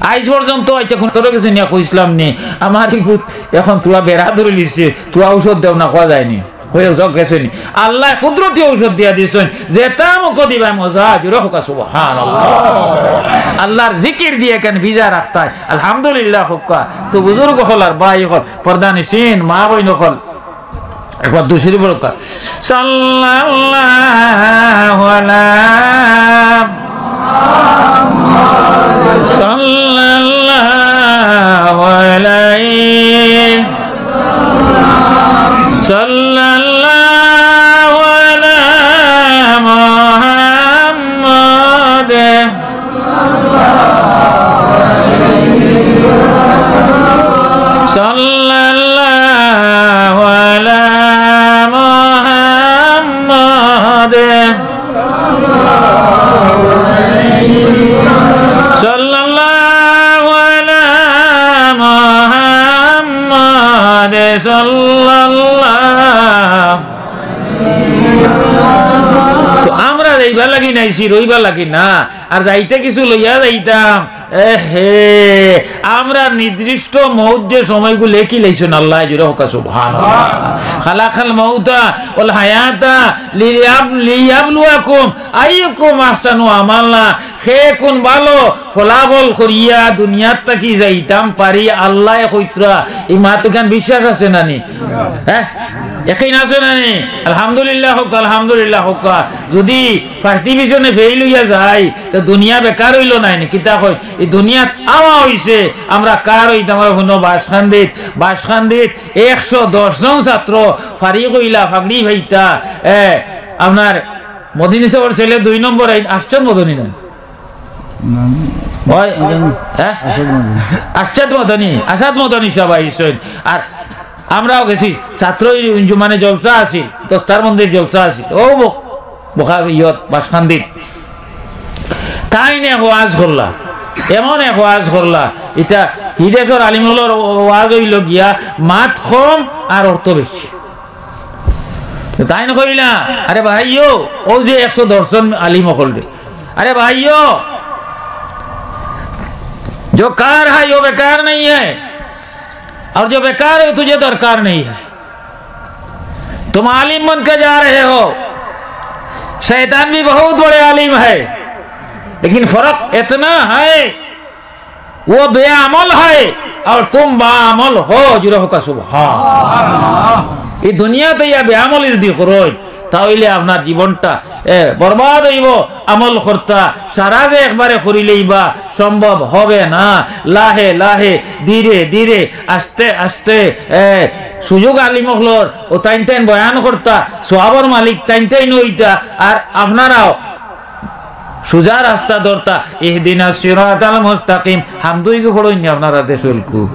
আইজ পর্যন্ত আইচ্ছা কোন তোর কাছে নিয়া কইছিলাম নি, আমার ইগুত এখন তুলা বেড়া ধরে লিছে, তুলা ঔষধ দেও না, কওয়া যায়নি। কই ঔষধ গেছে নি? আল্লাহ কুদরতি ঔষধ দিয়া দিছইন, যেটা মুখো দিবা মজা, জোরে হোকা সুবহানাল্লাহ। আল্লাহর জিকির দিয়ে কেন ভিজা রাখতায়, আলহামদুলিল্লাহ হোকা। তো বুজুর্গ হকল আর ভাই হকল, পর্দা নিশিন, মা বইন হকল, একবার দুশো বলকা। সাল্লাল্লাহু আলা, সাল্লাল্লাহু আলাইহি, সাল্লাল্লাহু আলা মুহাম্মদ। সাল্লাল্লাহু আলা মুহাম্মদ। সাল্লাল্লাহু আলা মুহাম্মদ। সাল্লাল্লাহু। তো আমরা যাইবার লাগি নাইছি, রইবার লাগি না। আর যাইতে কিছু লইয়া যাইতাম। এ হে, আমরা নির্দিষ্ট মউত যে সময়গু লেখি লাইছইন আল্লাহ, জোরে হোকা সুবহানাল্লাহ। খালাকাল মাউতা ওয়াল হায়াতা লিয়াব-, লিয়াবলুয়াকুম আইয়ুকুম আহসানু আমালা। কে কোন ভালো ফলাফল করিয়া দুনিয়ার থাকি যাইতাম পারি, আল্লায় কইতরা। ই মাতখান বিশ্বাস আছে না নি? হ্যাঁ? একিন আছে না নি? আলহামদুলিল্লাহ হোকা, আলহামদুলিল্লাহ হোকা। যদি ফার্স্ট ডিভিশনে ফেইল অইয়া যাই, তো দুনিয়া বেকার অইলো নায় নি? কিতা কই? ই দুনিয়াত আওয়া অইছে, আমরা কার অইতাম, আমরা হুনো বাসকান্দিত, বাসকান্দিত একশো দশ জন ছাত্র ফারিগ অইলা, ফাগড়ি পাইতা, এ, আপনার মদনী সাবর ছেলে দুই নম্বর আইন, আসাদ মদনী নায়? না, ওই, মদনী, হ্যাঁ? আসাদ মদনী। আসাদ মদনী, আসাদ মদনী সাব আইছইন। আর আমরাও গেছি, ছাত্র ইঞ্জুমানে জলসা আছিল, দস্তারবন্দির জলসা আছিল। ও ব-, বখা-, ইয়ত, বাসকান্দিত। তাইন এক ওয়াজ করলা, এমন এক ওয়াজ করলা, ইটা হিদেশর আলিম অকলর ওয়াজ অইলো গিয়া, মাত কম আর অর্থ বেশি। তো তাইন কইলা, "আরে ভাইও, ও যে একশো দশ জন আলিম অকল রে, আরে ভাইও, जो कार है, वो बेकार नहीं है, और जो बेकार है, तुझे दरकार नहीं है। तुम आलिम बन के जा रहे हो, शैतान भी बहुत बड़े आलिम है, लेकिन फर्क इतना है, वो बेअमल है और तुम बाअमल हो।" জোরে হোকা সুবহান। ই দুনিয়াত ইয়া বেআমলি যদি করইন, তা অইলে আপনার জীবনটা, এ, বরবাদ অইবো। আমল করতা, সারা যে একবারে করিলেইবা, সম্ভব হবে না। লাহে লাহে, ধীরে ধীরে, আস্তে আস্তে, এ, সুযোগ আলিম অকলর, ও তাইন তাইন বয়ান করতা, সওয়াবর মালিক তাইন তাইন অইতা, আর আপনারাও সুজা রাস্তা ধরতা, ইহদিনাস সিরাতাল মুস্তাকিম। হামদু ইগু পড়ইন নি আপনারা দেশর কু?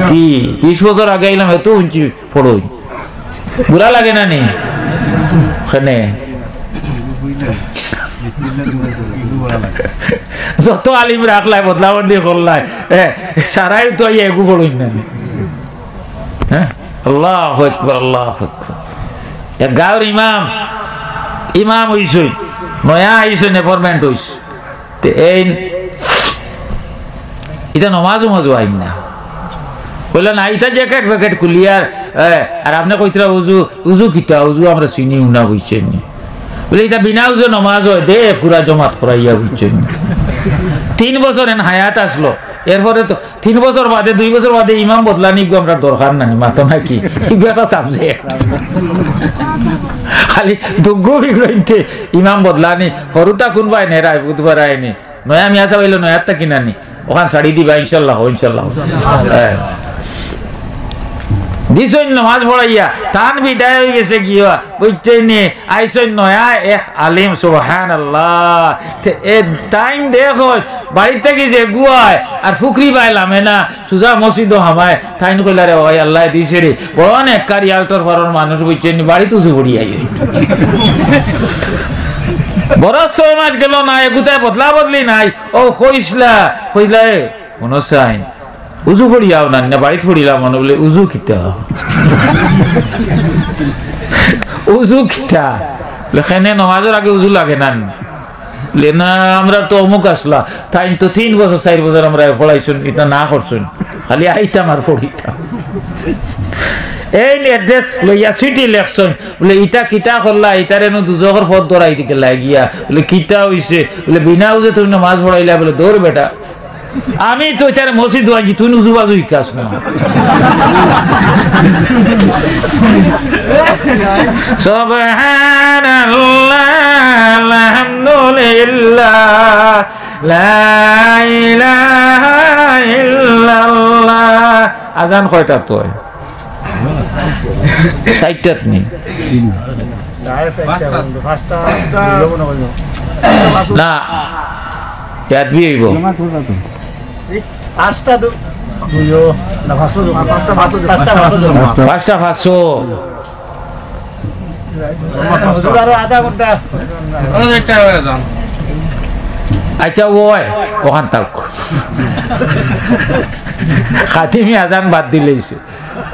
কি? বিশ বছর আগে আইলাম, এত উঞ্চি পড়ইন। বুরা লাগে না নি? কেনে? যত আলিম রাখলাই বদলা বদলি করলাই, এ, সারাই তো ইয়া এগু পড়ইন না নি? হ্যাঁ? আল্লাহু আকবার, আল্লাহু আকবার। এক গাঁওর ইমাম, ইমাম অইছইন, নয়া আইছইন, অ্যাপয়েন্টমেন্ট অইছে। তে এইন, ইতা নমাজ উমাজ আইন না। কইলা না, ইতা জ্যাকেট প্যাকেট খুলিয়ার, এ, আর আপনে কইতরা উজু, উজু কিতা, উজু আমরা চিনিউ না, বুঝছইন নি? বলে, "ইতা বিনা উজু নমাজ অয়, দে পুরা জমাত করাইয়া", বুঝছইন নি? তিন বছর এন হায়াত আছলো, এরপরে তো তিন বছর বাদে, দুই বছর বাদে ইমাম বদলানি ইগু আমরার দরকার নানি, মাতো নাকি? ইগু একটা subject। খালি দুগু বিগড়ইতে ইমাম বদলানি, হরুতা কুনবায় নেরায়, বুধবার আইনি। নয়া মিয়া সাব আইলো, নয়ারতা কিনানি। অখান ছাড়ি দিবা, ইনশাল্লাহ, ইনশাল্লাহ। হ্যাঁ। দিছইন নমাজ পড়াইয়া, তান বিদায় অইগেছে গিয়া, বুঝছইন নি? আইছইন নয়া এক আলিম, সুবহানাল্লাহ। তে এ তাইন দেখো, বাড়িত থাকি যেগু আয়, আর ফুকরি বায় লামে না, সুজা মসজিদো হামায়, তাইন কইলা, "রে ভাই, আল্লায় দিছে রে, বড় নেককার ইয়ালটর ফারর মানুষ, বুঝছইন নি, বাড়িত উজু পড়ি আইও।" বড় ছয় মাস গেল না, এগুতায় বদলা বদলি নাই, ও কইছলা, কইলা, এ, মনো চাইন, উজু পড়িয়াও না, না বাড়িত পড়িলাম, মনো বলে, "উজু কিতা? উজু কিতা?" বলে, "কেনে নমাজর আগে উজু লাগে না নি?" বলে, "না, আমরার তো অমুক আছলা, তাইন তো তিন বছর, চাইর বছর আমরারে পড়াইছইন, ইতা না করছইন, খালি আইতাম আর পড়িতাম।" এইন address লইয়া চিঠি লেখছইন, বলে, "ইতা কিতা করলা, ইতারে নু দুজখর পথ ধরাই দিকে লাগিয়া।" বলে, "কিতা অইছে?" বলে, "বিনা উজুয়ে তুমি নমাজ পড়াইলা।" বলে, "দৌড় বেটা।" আমি তো ইতারে মসজিদো আনছি, তুই উজু বাজু হিকাস না। সুবহানাল্লাহ, আলহামদুলিল্লাহ, লা ইলাহা ইল্লাল্লাহ। আজান কয়টাত অয়? চাইরটাত নি? সাড়ে চাইরটা পর্যন্ত, পাঁচটা, পাঁচটা। না, ইয়াদ বি অইবো। পাঁচটা দু-, দুইও, না, পাঁচশো জমা, পাঁচটা, পাঁচশো জমা। পাঁচটা পাঁচশো। হুজুর, আরো আধা ঘন্টা। আচ্ছা, অয়, অখান থাক। খাতিমি আজান বাদ দিলাইছে।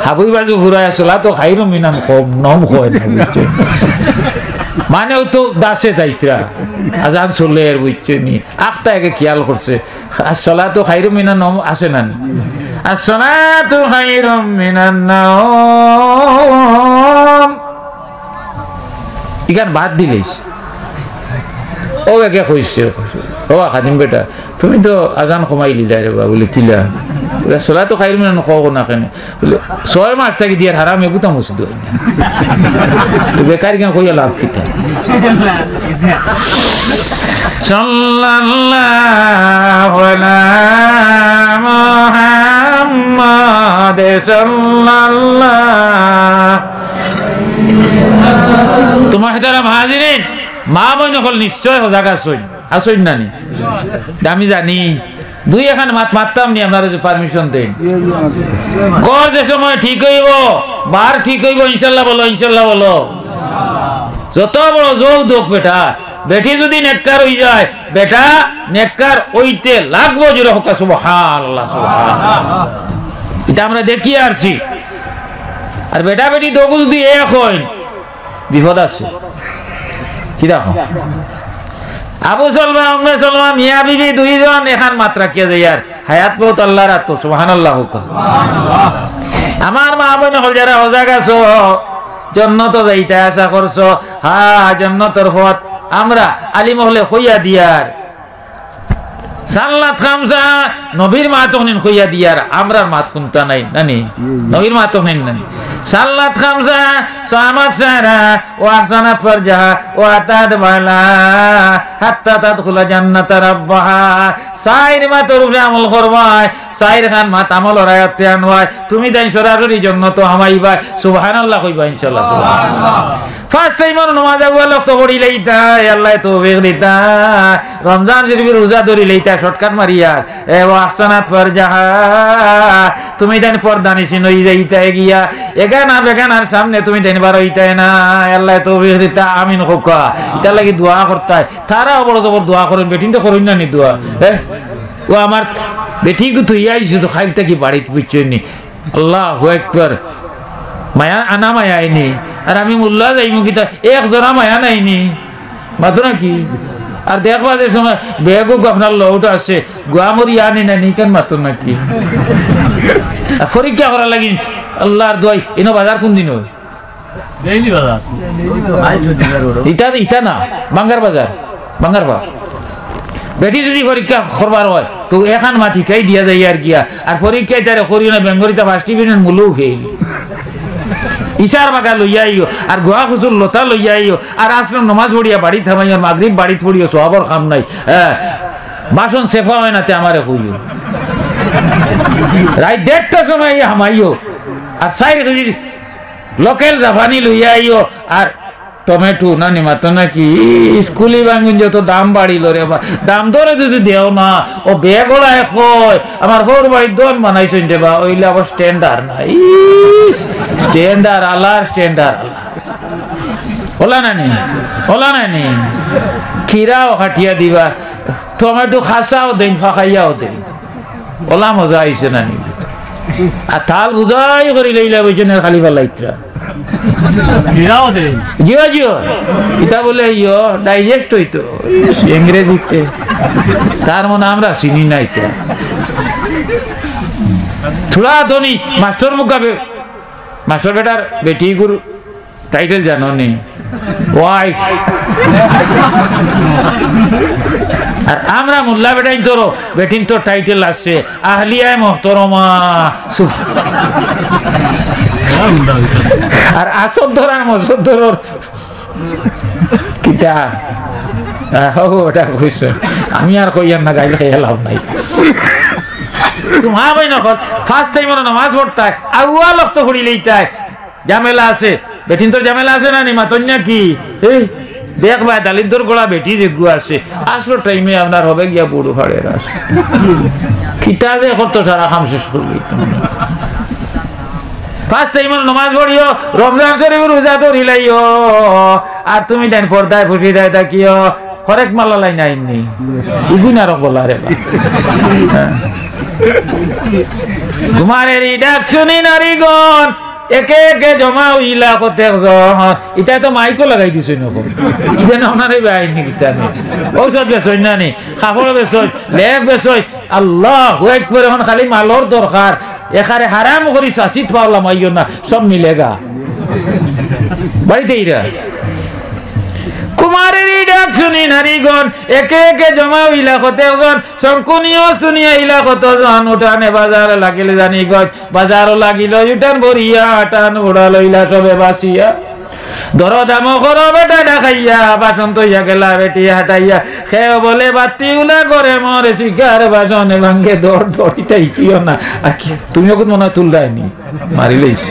হাবুই বাজু ফুরায় সলাতু খাইরুম মিনান কওম, নম কয় না, বুঝছইন? মানে, ও তো দাসে যাইতরা, আজান চলের, বুঝছইন নি? আখতা একে খিয়াল করছে, আসসালাতু খাইরুম মিনান নম আছে না নি? আসসালাতু খাইরুম মিনান নম। ইখান বাদ দিলাইছে। ও একে কইছে, "ও খাদিম বেটা, তুমি তো আজান কমাইলিলায় রে বা।" বলে, "কিলা?" বলে, "সলাতু খাইরুম মিনান কও না কেনে?" বলে, "ছয় মাস থাকি দিয়ার হারাম এগুতা মসজিদো আই না। তো বেকার ইখান কইয়া লাভ কিতা?" সাল্লাল্লাহু আলা মুহাম্মাদ সাল্লাল্লাহু তো মুহতারাম হাজিরিন, মা বইন অকল নিশ্চয় সজাগ আছইন, আছইন না নি? তে আমি জানি, দুই এখান মাত মাততাম নি, আপনারা যদি permission দেইন। ঘর যে সময় ঠিক অইবো, বার ঠিক অইবো, ইনশাল্লাহ বলো, ইনশাল্লাহ বলো। যত বড় জোর দোক বেটা, বেটি যদি নেককার অইযায়, বেটা নেককার অইতে লাগবো, জোরে কউক্কা সুবহানাল্লাহ, সুবহানাল্লাহ। ইটা আমরা দেখিয়া আরছি। আর বেটা বেটি দুগু যদি এক অইন, বিপদ আছে। কিতা কও? আবু সালমা, উম্মে সালমা, মিয়া বিবি দুইজন এখান মাত রাখিয়া যাইয়ার, হায়াত মউত আল্লার আতো, সুবহানাল্লাহ কউক্কা। আমার মা বইন অকল যারা সজাগ আছো, জন্নতো যাইতায় আশা করছো, হ্যাঁ, জন্নতর পথ আমরা আলিম অকলে কইয়া দিয়ার। সাল্লাত খামসা, নবীর মাত অখনিন কইয়া দিয়ার, আমরার মাত কুন্তা নাই, নানি? নবীর মাত অখনিন নানি? সাল্লাত খামসা, সামাত সারা, ওয়া আহসানাত ফারজাহা, ওয়া আতাত বালা, হাত্তা তাদখুলা জান্নাতা রাব্বাহা। চাইর মাতর উপরে আমল করবায়, চাইর খান মাত আমলর আয়ত্তে আনবায়, তুমি তাইন সরাসরি জন্নতো হামাইবায়। সুবহানাল্লাহ কইবা, ইনশাআল্লাহ। সুবহানাল্লাহ। First time নমাজ আউয়াল অক্ত পড়িলাইতা, আল্লায় তৌফিক দিতা। রমজান শরীফর রোজা ধরিলাইতা, shortcut মারিয়ার। এ, ওয়া আহসানাত ফারজাহা, তুমি তাইন পর্দানিশীন অইযাইতায় গিয়া। এখানা বেখানার সামনে তুমি তাইন বারইতায় না। আল্লায় তৌফিক দিতা, আমিন কউক্কা। ইতার লাগি দোয়া করতায়। তারাও বড় জবর দোয়া করইন, বেটিন্তে করইন না নি দোয়া? হ্যাঁ? ও আমার বেটিগু তো ইয়াই শুধু খাইল থাকি বাড়িত বুঝছইন নি। আল্লাহু আকবার। মায়া আনা মায়া আইনি। আর আমি মোল্লা যাইমু কিতা, এক জোড়া মায়া নাইনি। মাতো নাকি? আর দেখবা যে সময় বেগও আপনার লোড আছে, গুয়ামরি আনি না নি, কেন মাতো নাকি? আর পরীক্ষা করা লাগি, আল্লাহর দোয়াই, ইনো বাজার কোন দিন অয়? ডেইলি বাজার। ইটা, ইটা না, বাঙ্গার বাজার, বাঙ্গার বাজার। বেটি যুদি পরীক্ষা করবার অয়, তো এখান মাত হিকাই দিয়া যাইয়ার গিয়া, আর পরীক্ষায় তারে করিও না, বেঙ্গরিতা first division, মুলু fail। ইশার বাগা লইয়া আইও, আর গোয়া খুসুর লতা লইয়া আইও, আর আসরর নমাজ পড়িয়া বাড়িত হামাইও, আর মাগরিব বাড়িত পড়িও, সওয়াবর কাম নাই। হ্যাঁ, বাসন সেফা অয় না, তে আমারে কইও। রাইত দেড়টার সময় আইয়া হামাইও, আর চাইর কেজি local জাপানি লইয়া আইও, আর টমেটো না নি মাতো নাকি? স্কুলি বাঙ্গুন যত দাম বাড়িল রে বা, দাম দরে যুদি দেও না, ও বেগড়ায় কয়, আমার হউর বাড়ির দোকান বানাইছইন রে বা, অইলে আবার standard না। ইস, standard আলার standard আলা। ওলা না নি? ওলা না নি? খিরাও কাটিয়া দিবা, টমেটো খাসাও দেইন, ফাকাইয়াও দেইন। ওলা মজা আইছে না নি? আর তাল বুঝাই করি লইলা বইছেন খালি ফালাইত্রা। জিও, জিও। ইতা বলে ইয়ো, digest অইতো। ইস, ইংরেজিতে। তার মানে আমরা চিনি না ইতা। থুড়া ধনী, মাস্টর মুখাবে, মাস্টর বেটার বেটি গুরু title জানো নি? Wife। আর আমরা মোল্লা বেটাইন তোর, বেটিন তোর title আছে, আহলিয়ায় মোহতরমা। সুব-, আর আসর ধরার মসর ধরর কিতা? আহ, ওটা কইছে। আমি আর কইয়ার না, গাইল খাইয়া লাভ নাই। তোমার ভাই নকল, first time ওরা নামাজ পড়তায়, আউয়াল অক্ত পড়ি লইতায়। ঝামেলা আছে, বেটিন্তর ঝামেলা আছে না নি, মাতইন না কি? এই, দেখ ভাই, দালিদ্দর গোড়া বেটি যেগু আছে, আসল টাইমে আপনার হবে গিয়া বুড়ো ফাড়ের আস। কিতা যে করতো সারা কাম শেষ করবি তুমি। First টাইমর নমাজ পড়িও, রমজান শরীফর রোজা ধরিলাইও, আর তুমি দেন পর্দায় ফুসি দেয় থাকিও, হরেক মালা লাইন আইননি। ইগুন আরো বলা রে বা। তোমার এরি ডাক শুনি নারীগণ, একে একে জমা অইলা কতেকজন। ইতা তো মাইকও লাগাই দিছইন নকল। ইতা না ওনারে বেআইনি কিতা নি। ঔষধ বেচইন না নি, কাপড় বেচইন, লেপ বেচইন। আল্লাহু আকবার, এখন খালি মালর দরকার। এখানে হারাম করি চাষিত পাওলা মাইও না, সব মিলেগা। বাড়িতে ইরা। কুমারের এই ডাক শুনি নারীগণ, একে একে জমা অইলা কতেকজন। শঙ্কুনিও শুনিয়া আইলা কতজন, উঠানে বাজার লাগিল জানি গজ, বাজারও লাগিল উঠান ভরিয়া, টান উড়া লইলা সবে বাসিয়া। দরদামও করো বেটা ডাকাইয়া, বাসন তইয়া গেলা বেটি হাটাইয়া। খেয়ে বলে বাতি উলা করে মরে শিকার বাসনে ভাঙ্গে দর দড়িতাই কিও না। আর কি, তুমিও কুন মনে হয় তুলরায়নি? মারিলেইস।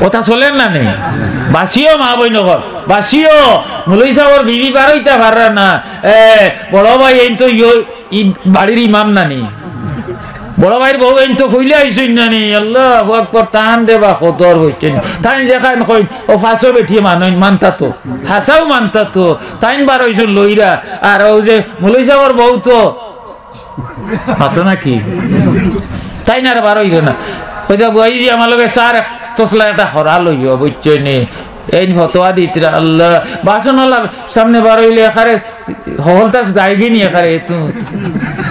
কথা চলের না নি? বাসিও মা বইন অকল, বাসিও। মুলই সাবর বিবি বারইতা পাররা না। এ, বড় ভাই এইন তো ইয়ো, ই বাড়ির ইমাম না নি? বড় ভাইর বউ এইন তো কইলে আইছইন না নি? আল্লাহু আকবার, তান দেবা কদর অইছে নি। তাইন যেখান কইন, ও ফাঁসো বেটিয়ে মানইন, মানতা তো। হাছাউ মানতা তো। তাইন বারইছইন লইরা। আর ও যে মুলই সাবর বউ তো মাতো নাকি? তাইন আর বারইরা না। কইতা, "বুয়াই জি, আমার লগে স্যার এক তসলা একটা হরা লইও, বুঝছইন নি?" এইন ফতোয়া দিতরা, আল্লাহ, বাসনওয়ালার সামনে বারইলে এখারে হকলতা যায়গি নি এখারে, এ তো,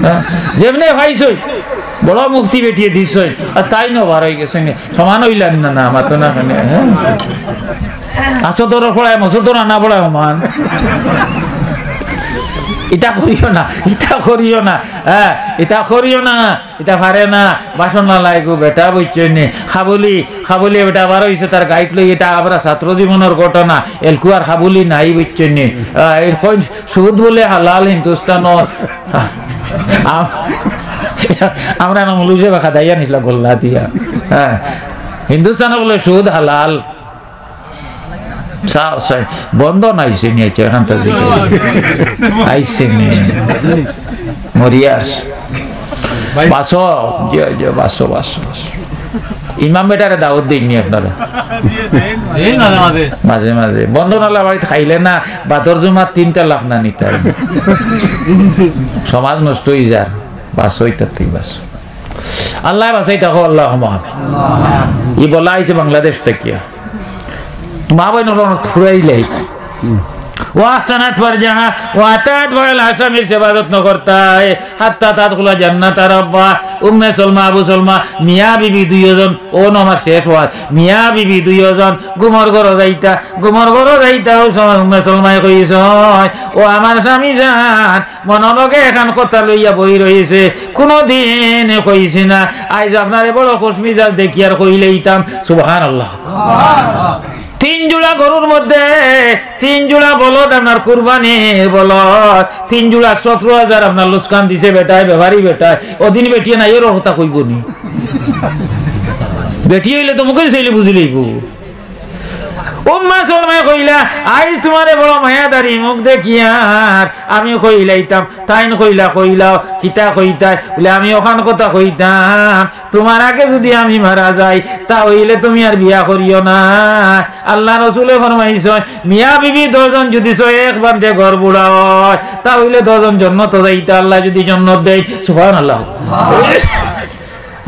হ্যাঁ? যেমনে পাইছইন, বড় মুফতি বেটিয়ে দিছইন, আর তাইনও বারই গেছইন, সমান অইলা না, না, মাতো না কেনে, হ্যাঁ? আসো ধরো পড়ায়, মসো ধরো না পড়ায়, সমান। ইতা করিও না, ইতা করিও না, হ্যাঁ, ইতা করিও না, ইতা পারে না, বাসন না লাগবো বেটা, বুঝছইন নি? খাবুলি, খাবুলি বেটা বারইছে তার গাইড লই, ইটা আমরা ছাত্র জীবনর ঘটনা, এলকু আর খাবুলি নাই, বুঝছইন নি? আহ, এই কইন সুদ বলে হালাল হিন্দুস্তান, আম-, আমরা না মুলুজে বা খাদাইয়া নিছিলা গোল্লা দিয়া, হ্যাঁ, হিন্দুস্তান বলে সুদ হালাল। চাও, চাই। বন্ধন আইছে নি, আইছে, এখান তো দিকে। আইছে নি। মরিয়াস। বাসো, জি, জি, বাসো, বাসো, বাসো। ইমাম বেটারে দাওয়াত দিন নি আপনারা। এই মাঝে মাঝে। মাঝে মাঝে। বন্ধন আলা বাড়িত খাইলে না, বাদর জুমা তিনটা লাখ না নিতে হয়। সমাজ নষ্ট হয়ে যার। বাসো, ইতার থেকে বাসো। আল্লাহ বাসাই থাকো, আল্লাহুম্মা আমিন। ই বলা আইছে বাংলাদেশ থাকিয়া। মা বইন অকল ফুরাইলাই। ওয়া আহসানাত ফারজাহা, ওয়া আতাআত বা'দাল আশা, স্বামীর সেবা যত্ন করতায়, হাত্তা তাদখুলা জান্নাতা রাব্বাহা। উম্মে সালমা, আবু সালমা, মিয়া বিবি দুইওজন, অউ আমার শেষ ওয়াজ, মিয়া বিবি দুইওজন ঘুমর ঘরো যাইতা, ঘুমর ঘরো যাইতা, অউ সময় উম্মে সালমায় কইছইন, "ও আমার স্বামী জান, মনো লগে এখান কথা লইয়া বই রইছে, কুনুদিন কইছি না, আইজ আপনারে বড় খুশমিজাজ দেখিয়ার কইলাইতাম।" সুবহানাল্লাহ। তিন জোড়া গরুর মধ্যে তিন জোড়া বলদ আপনার কুরবানির বলদ, তিন জোড়া সতরো হাজার আপনার লুসকান দিছে বেটায়, বেপারি বেটায়। অদিন বেটিয়ে না, এরও কথা কইবো নি? বেটি অইলে তো মুখে চাইলে বুঝি লইবো। উম্মে সালমায় কইলা, "আইজ তুমারে বড় মায়াদারি মুখ দেখিয়ার আমি কইলাইতাম।" তাইন কইলা, "কইলাও, কিতা কইতায়?" বলে, "আমি অখান কথা কইতাম, তুমার আগে যুদি আমি মারা যাই, তা অইলে তুমি আর বিয়া করিও না।" আল্লার রসুলে ফরমাইছইন, মিয়া বিবি দশজন যুদি ছয় এক বান্ধে ঘর বুড়া অয়, তা অইলে দশজন জন্নতো যাইতা, আল্লায় যুদি জন্নত দেইন। সুবহানাল্লাহ।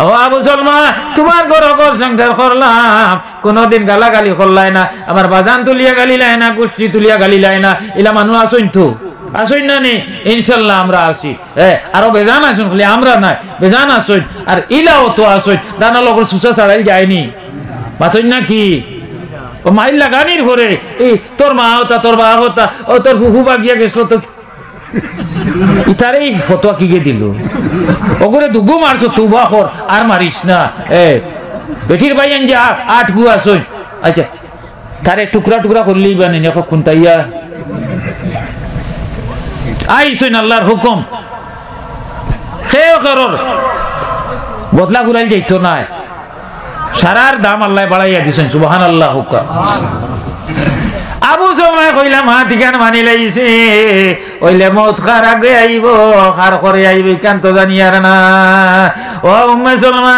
ও আবু সালমা, তুমার ঘরো ঘর সংসার করলাম, কুনুদিন গালাগালি করলায় না, আমার বাজান তুলিয়া গালিলায় না, গুষ্টি তুলিয়া গালিলায় না, ইলা মানুষ আছইন তো? আছইন না নি? ইনশাল্লাহ আমরা আছি। এ, আরো বেজান আছইন, খালি আমরা নায়, বেজান আছইন। আর ইলাও তো আছইন, দানা লগর সুসা ছাড়াই যায়নি। মাতইন না কি? ও মাইর লাগানির পরে, এই তোর মা অতা, তোর বাপ অতা, ও তোর ফুফু বাগিয়া গেছলো তো। ইতারে ই ফতোয়া কিগে দিলো? ওগুরে দুগু মারছো, তুবা কর, আর মারিস না। এ, বেটির ভাইয়াইন যে আ-, আট গু আছইন। আচ্ছা, তারে টুকরা টুকরা করলেই বানে, এখন খুন্তাইয়া আইছইন আল্লার হুকুম। কেউ কারোর বদলা ঘুরাইল যাইতো নায়। সারার দাম আল্লায় বাড়াইয়া দিছইন, সুবহানাল্লাহ কউক্কা। আবু সালমায় কইলা, "মাত ইখান মানিলাইছি, অইলে মউত কার আগে আইবো, কার করে আইবো, ইখান তো জানিয়ার না।" ও উম্মে সালমা,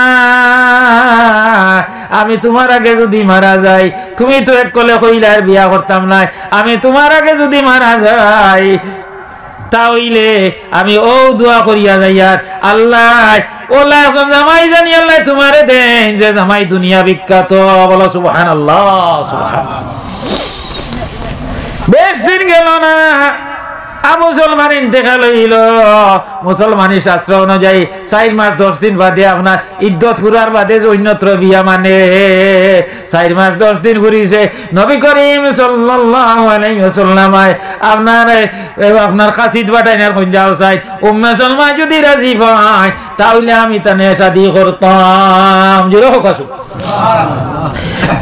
আমি তুমার আগে যুদি মারা যাই, তুমি তো এক কলে কইলায় আর বিয়া করতাম নায়, আমি তুমার আগে যুদি মারা যাই, তা অইলে আমি অউ দোয়া করিয়া যাইয়ার, আল্লায়, অলা একজন জামাই জানি আল্লায় তুমারে দেইন, যে জামাই দুনিয়া বিখ্যাত। বলো সুবহানাল্লাহ, সুবহানাল্লাহ। বেশ দিন গেল না, আবু সালমার ইন্তেকাল অইলো। মুসলমানি শাস্ত্র অনুযায়ী চাইর মাস দশ দিন বাদে আপনার ইদ্দত ফুরার বাদে যে অন্যত্র বিয়া মানে, চাইর মাস দশ দিন ফুরিছে, নবী করিম সাল্লাল্লাহু আলাইহি ওয়াসাল্লাম আপনার, এ, আপনার কাছিত পাঠাইন আর কইন, "যাও চাই, উম্মে সালমা যুদি রাজি পাইন, তা অইলে আমি তানে শাদি করতাম।" জোরে কউক্কা।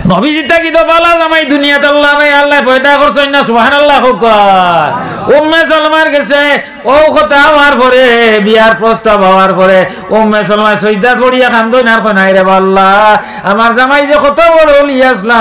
নবীজির থাকি তো বালা জামাই দুনিয়াত আল্লায়, আল্লায় পয়দা করছইন না, সুবহানাল্লাহ কউক্কা। উম্মে সালমার গেছে অউ কথা আওয়ার পরে, বিয়ার প্রস্তাব আওয়ার পরে উম্মে সালমায় সইজদাত পড়িয়া কান্দইন আর কইন, "হায় রে বা আল্লাহ, আমার জামাই যে কত বড় অলি আছলা,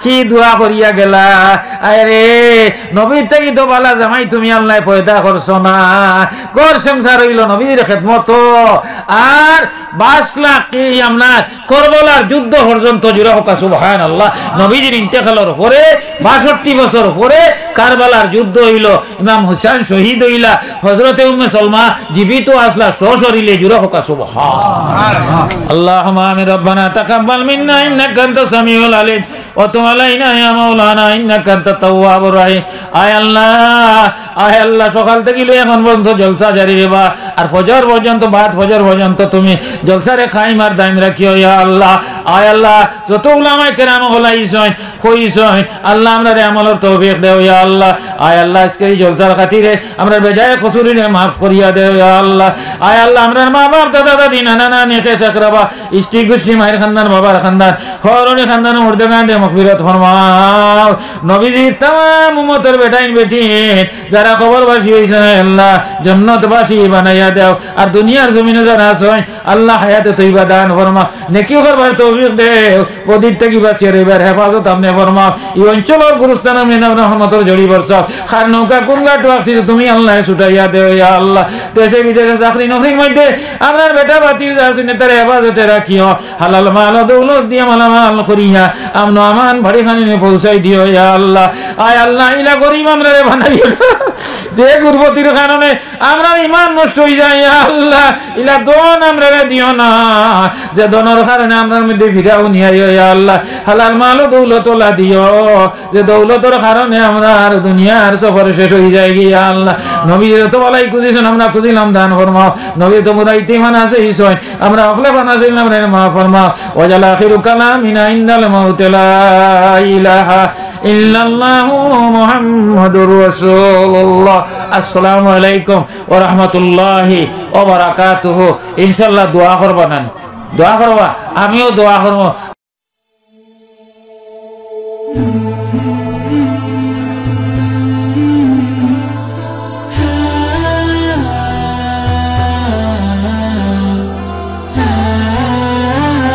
কি দোয়া করিয়া গেলা। আয় রে, নবীর থাকি তো বালা জামাই তুমি আল্লায় পয়দা করছো না।" ঘর সংসার অইলো নবীজির খেদমতো, আর বাঁচলা কি আপনার কারবালার যুদ্ধ পর্যন্ত। জোরে কউক্কা সুবহানাল্লাহ। নবীজির ইন্তেকালর পরে বাষট্টি বছর পরে কারবালার যুদ্ধ অইলো, ইমাম হুসাইন শহীদ অইলা, হযরতে উম্মে সালমা জীবিত আছলা সশরীরে। জোরে কউক্কা সুবহানাল্লাহ। আল্লাহুম্মা আমিন। রব্বানা তাকাব্বাল মিন্না ইন্নাকা আনতাস সামিউল আলিম ওয়া তুব আলাইনা ইয়া মাওলানা ইন্নাকা আনতাত তাওয়াবুর রহিম। আয় আল্লাহ, আয় আল্লাহ, সকাল থাকি লই এখন পর্যন্ত জলসা জারি রেবা, আর ফজর পর্যন্ত, বাদ ফজর পর্যন্ত তুমি জলসারে কায়েম আর দায়েম রাখিও ইয়া আল্লাহ। আয় আল্লাহ, যত উলামায়ে কেরাম অকল আইছইন, কইছইন, আল্লাহ আমরারে আমলর তৌফিক দেও ইয়া আল্লাহ। আয় আল্লাহ, আজকের ই জলসার খাতিরে আমরার বেজায় কসুরিরে মাফ করিয়া দেও ইয়া আল্লাহ। আয় আল্লাহ, আমরার মা বাপ, দাদা দাদি, নানা নানি, খেশ আকরাবা, ইষ্টি গুষ্টি, মাইর খান্দান, বাবার খান্দান, হরনি খান্দান, মুর্দেগানরে মাগফিরাত ফরমাও। নবীজির তামাম উম্মতর বেটাইন বেটিন যারা কবরবাসী অইছইন, আল্লাহ জন্নতবাসী বানাইয়া দেও। আর দুনিয়ার জমিনো যারা আছইন, আল্লাহ হায়াতে তৈবা দান ফরমাও, নেকি করবার তৌফিক দেও, বদির থাকি বাঁচিয়া রইবার হেফাজত আপনে ফরমাও। ই অঞ্চলর গুরুস্থান আপনে আপনার রহমতর ঝড়ি বরসাও। খার নৌকা কোন ঘাট ওয়াক্তি তুমি আল্লাহ ছুটাইয়া দেও ইয়া আল্লাহ। দেশে বিদেশে চাকরি নকরির মধ্যে আমরার বেটা ভাতিজা আছে নি, তারা হেফাজতে রাখিও। হালাল মাল ও দৌলত দিয়া মালামাল করিয়া আমন আমান বাড়িখানি নিয়া পৌঁছাই দিও ইয়া আল্লাহ। আয় আল্লাহ, ইলা গরিব আমরারে বানাইও না। যে গুরবতির কারণে আমরার ইমান নষ্ট অই যায় ইয়া আল্লাহ, ইলা ধন আমরারে দিও না। যে ধনর কারণে আমরার মধ্যে ফিরাউনি আইও ইয়া আল্লাহ। হালাল মাল ও দৌলত ওলা দিও, যে দৌলতর কারণে আমরার দুনিয়ার সফর শেষ অই যায় গি ইয়া আল্লাহ। নবী যত বালাই খুঁজিছইন, আমরা খুঁজিলাম, দান ফরমাও। নবী তো মুদাইতে মানা চাইছইন, আমরা হকলে মানা চাইলাম, রে মাফ ফরমাও। ওয়াজাল আখিরু কালামিনা ইনদাল মাউতি লা ইলাহা ইল্লাল্লাহু মুহাম্মাদুর রাসূলুল্লাহ। আসসালামু আলাইকুম ওয়া রাহমাতুল্লাহি ওয়া বারাকাতুহু। ইনশাআল্লাহ দোয়া করবা না, দোয়া করবা, আমিও দোয়া করবো।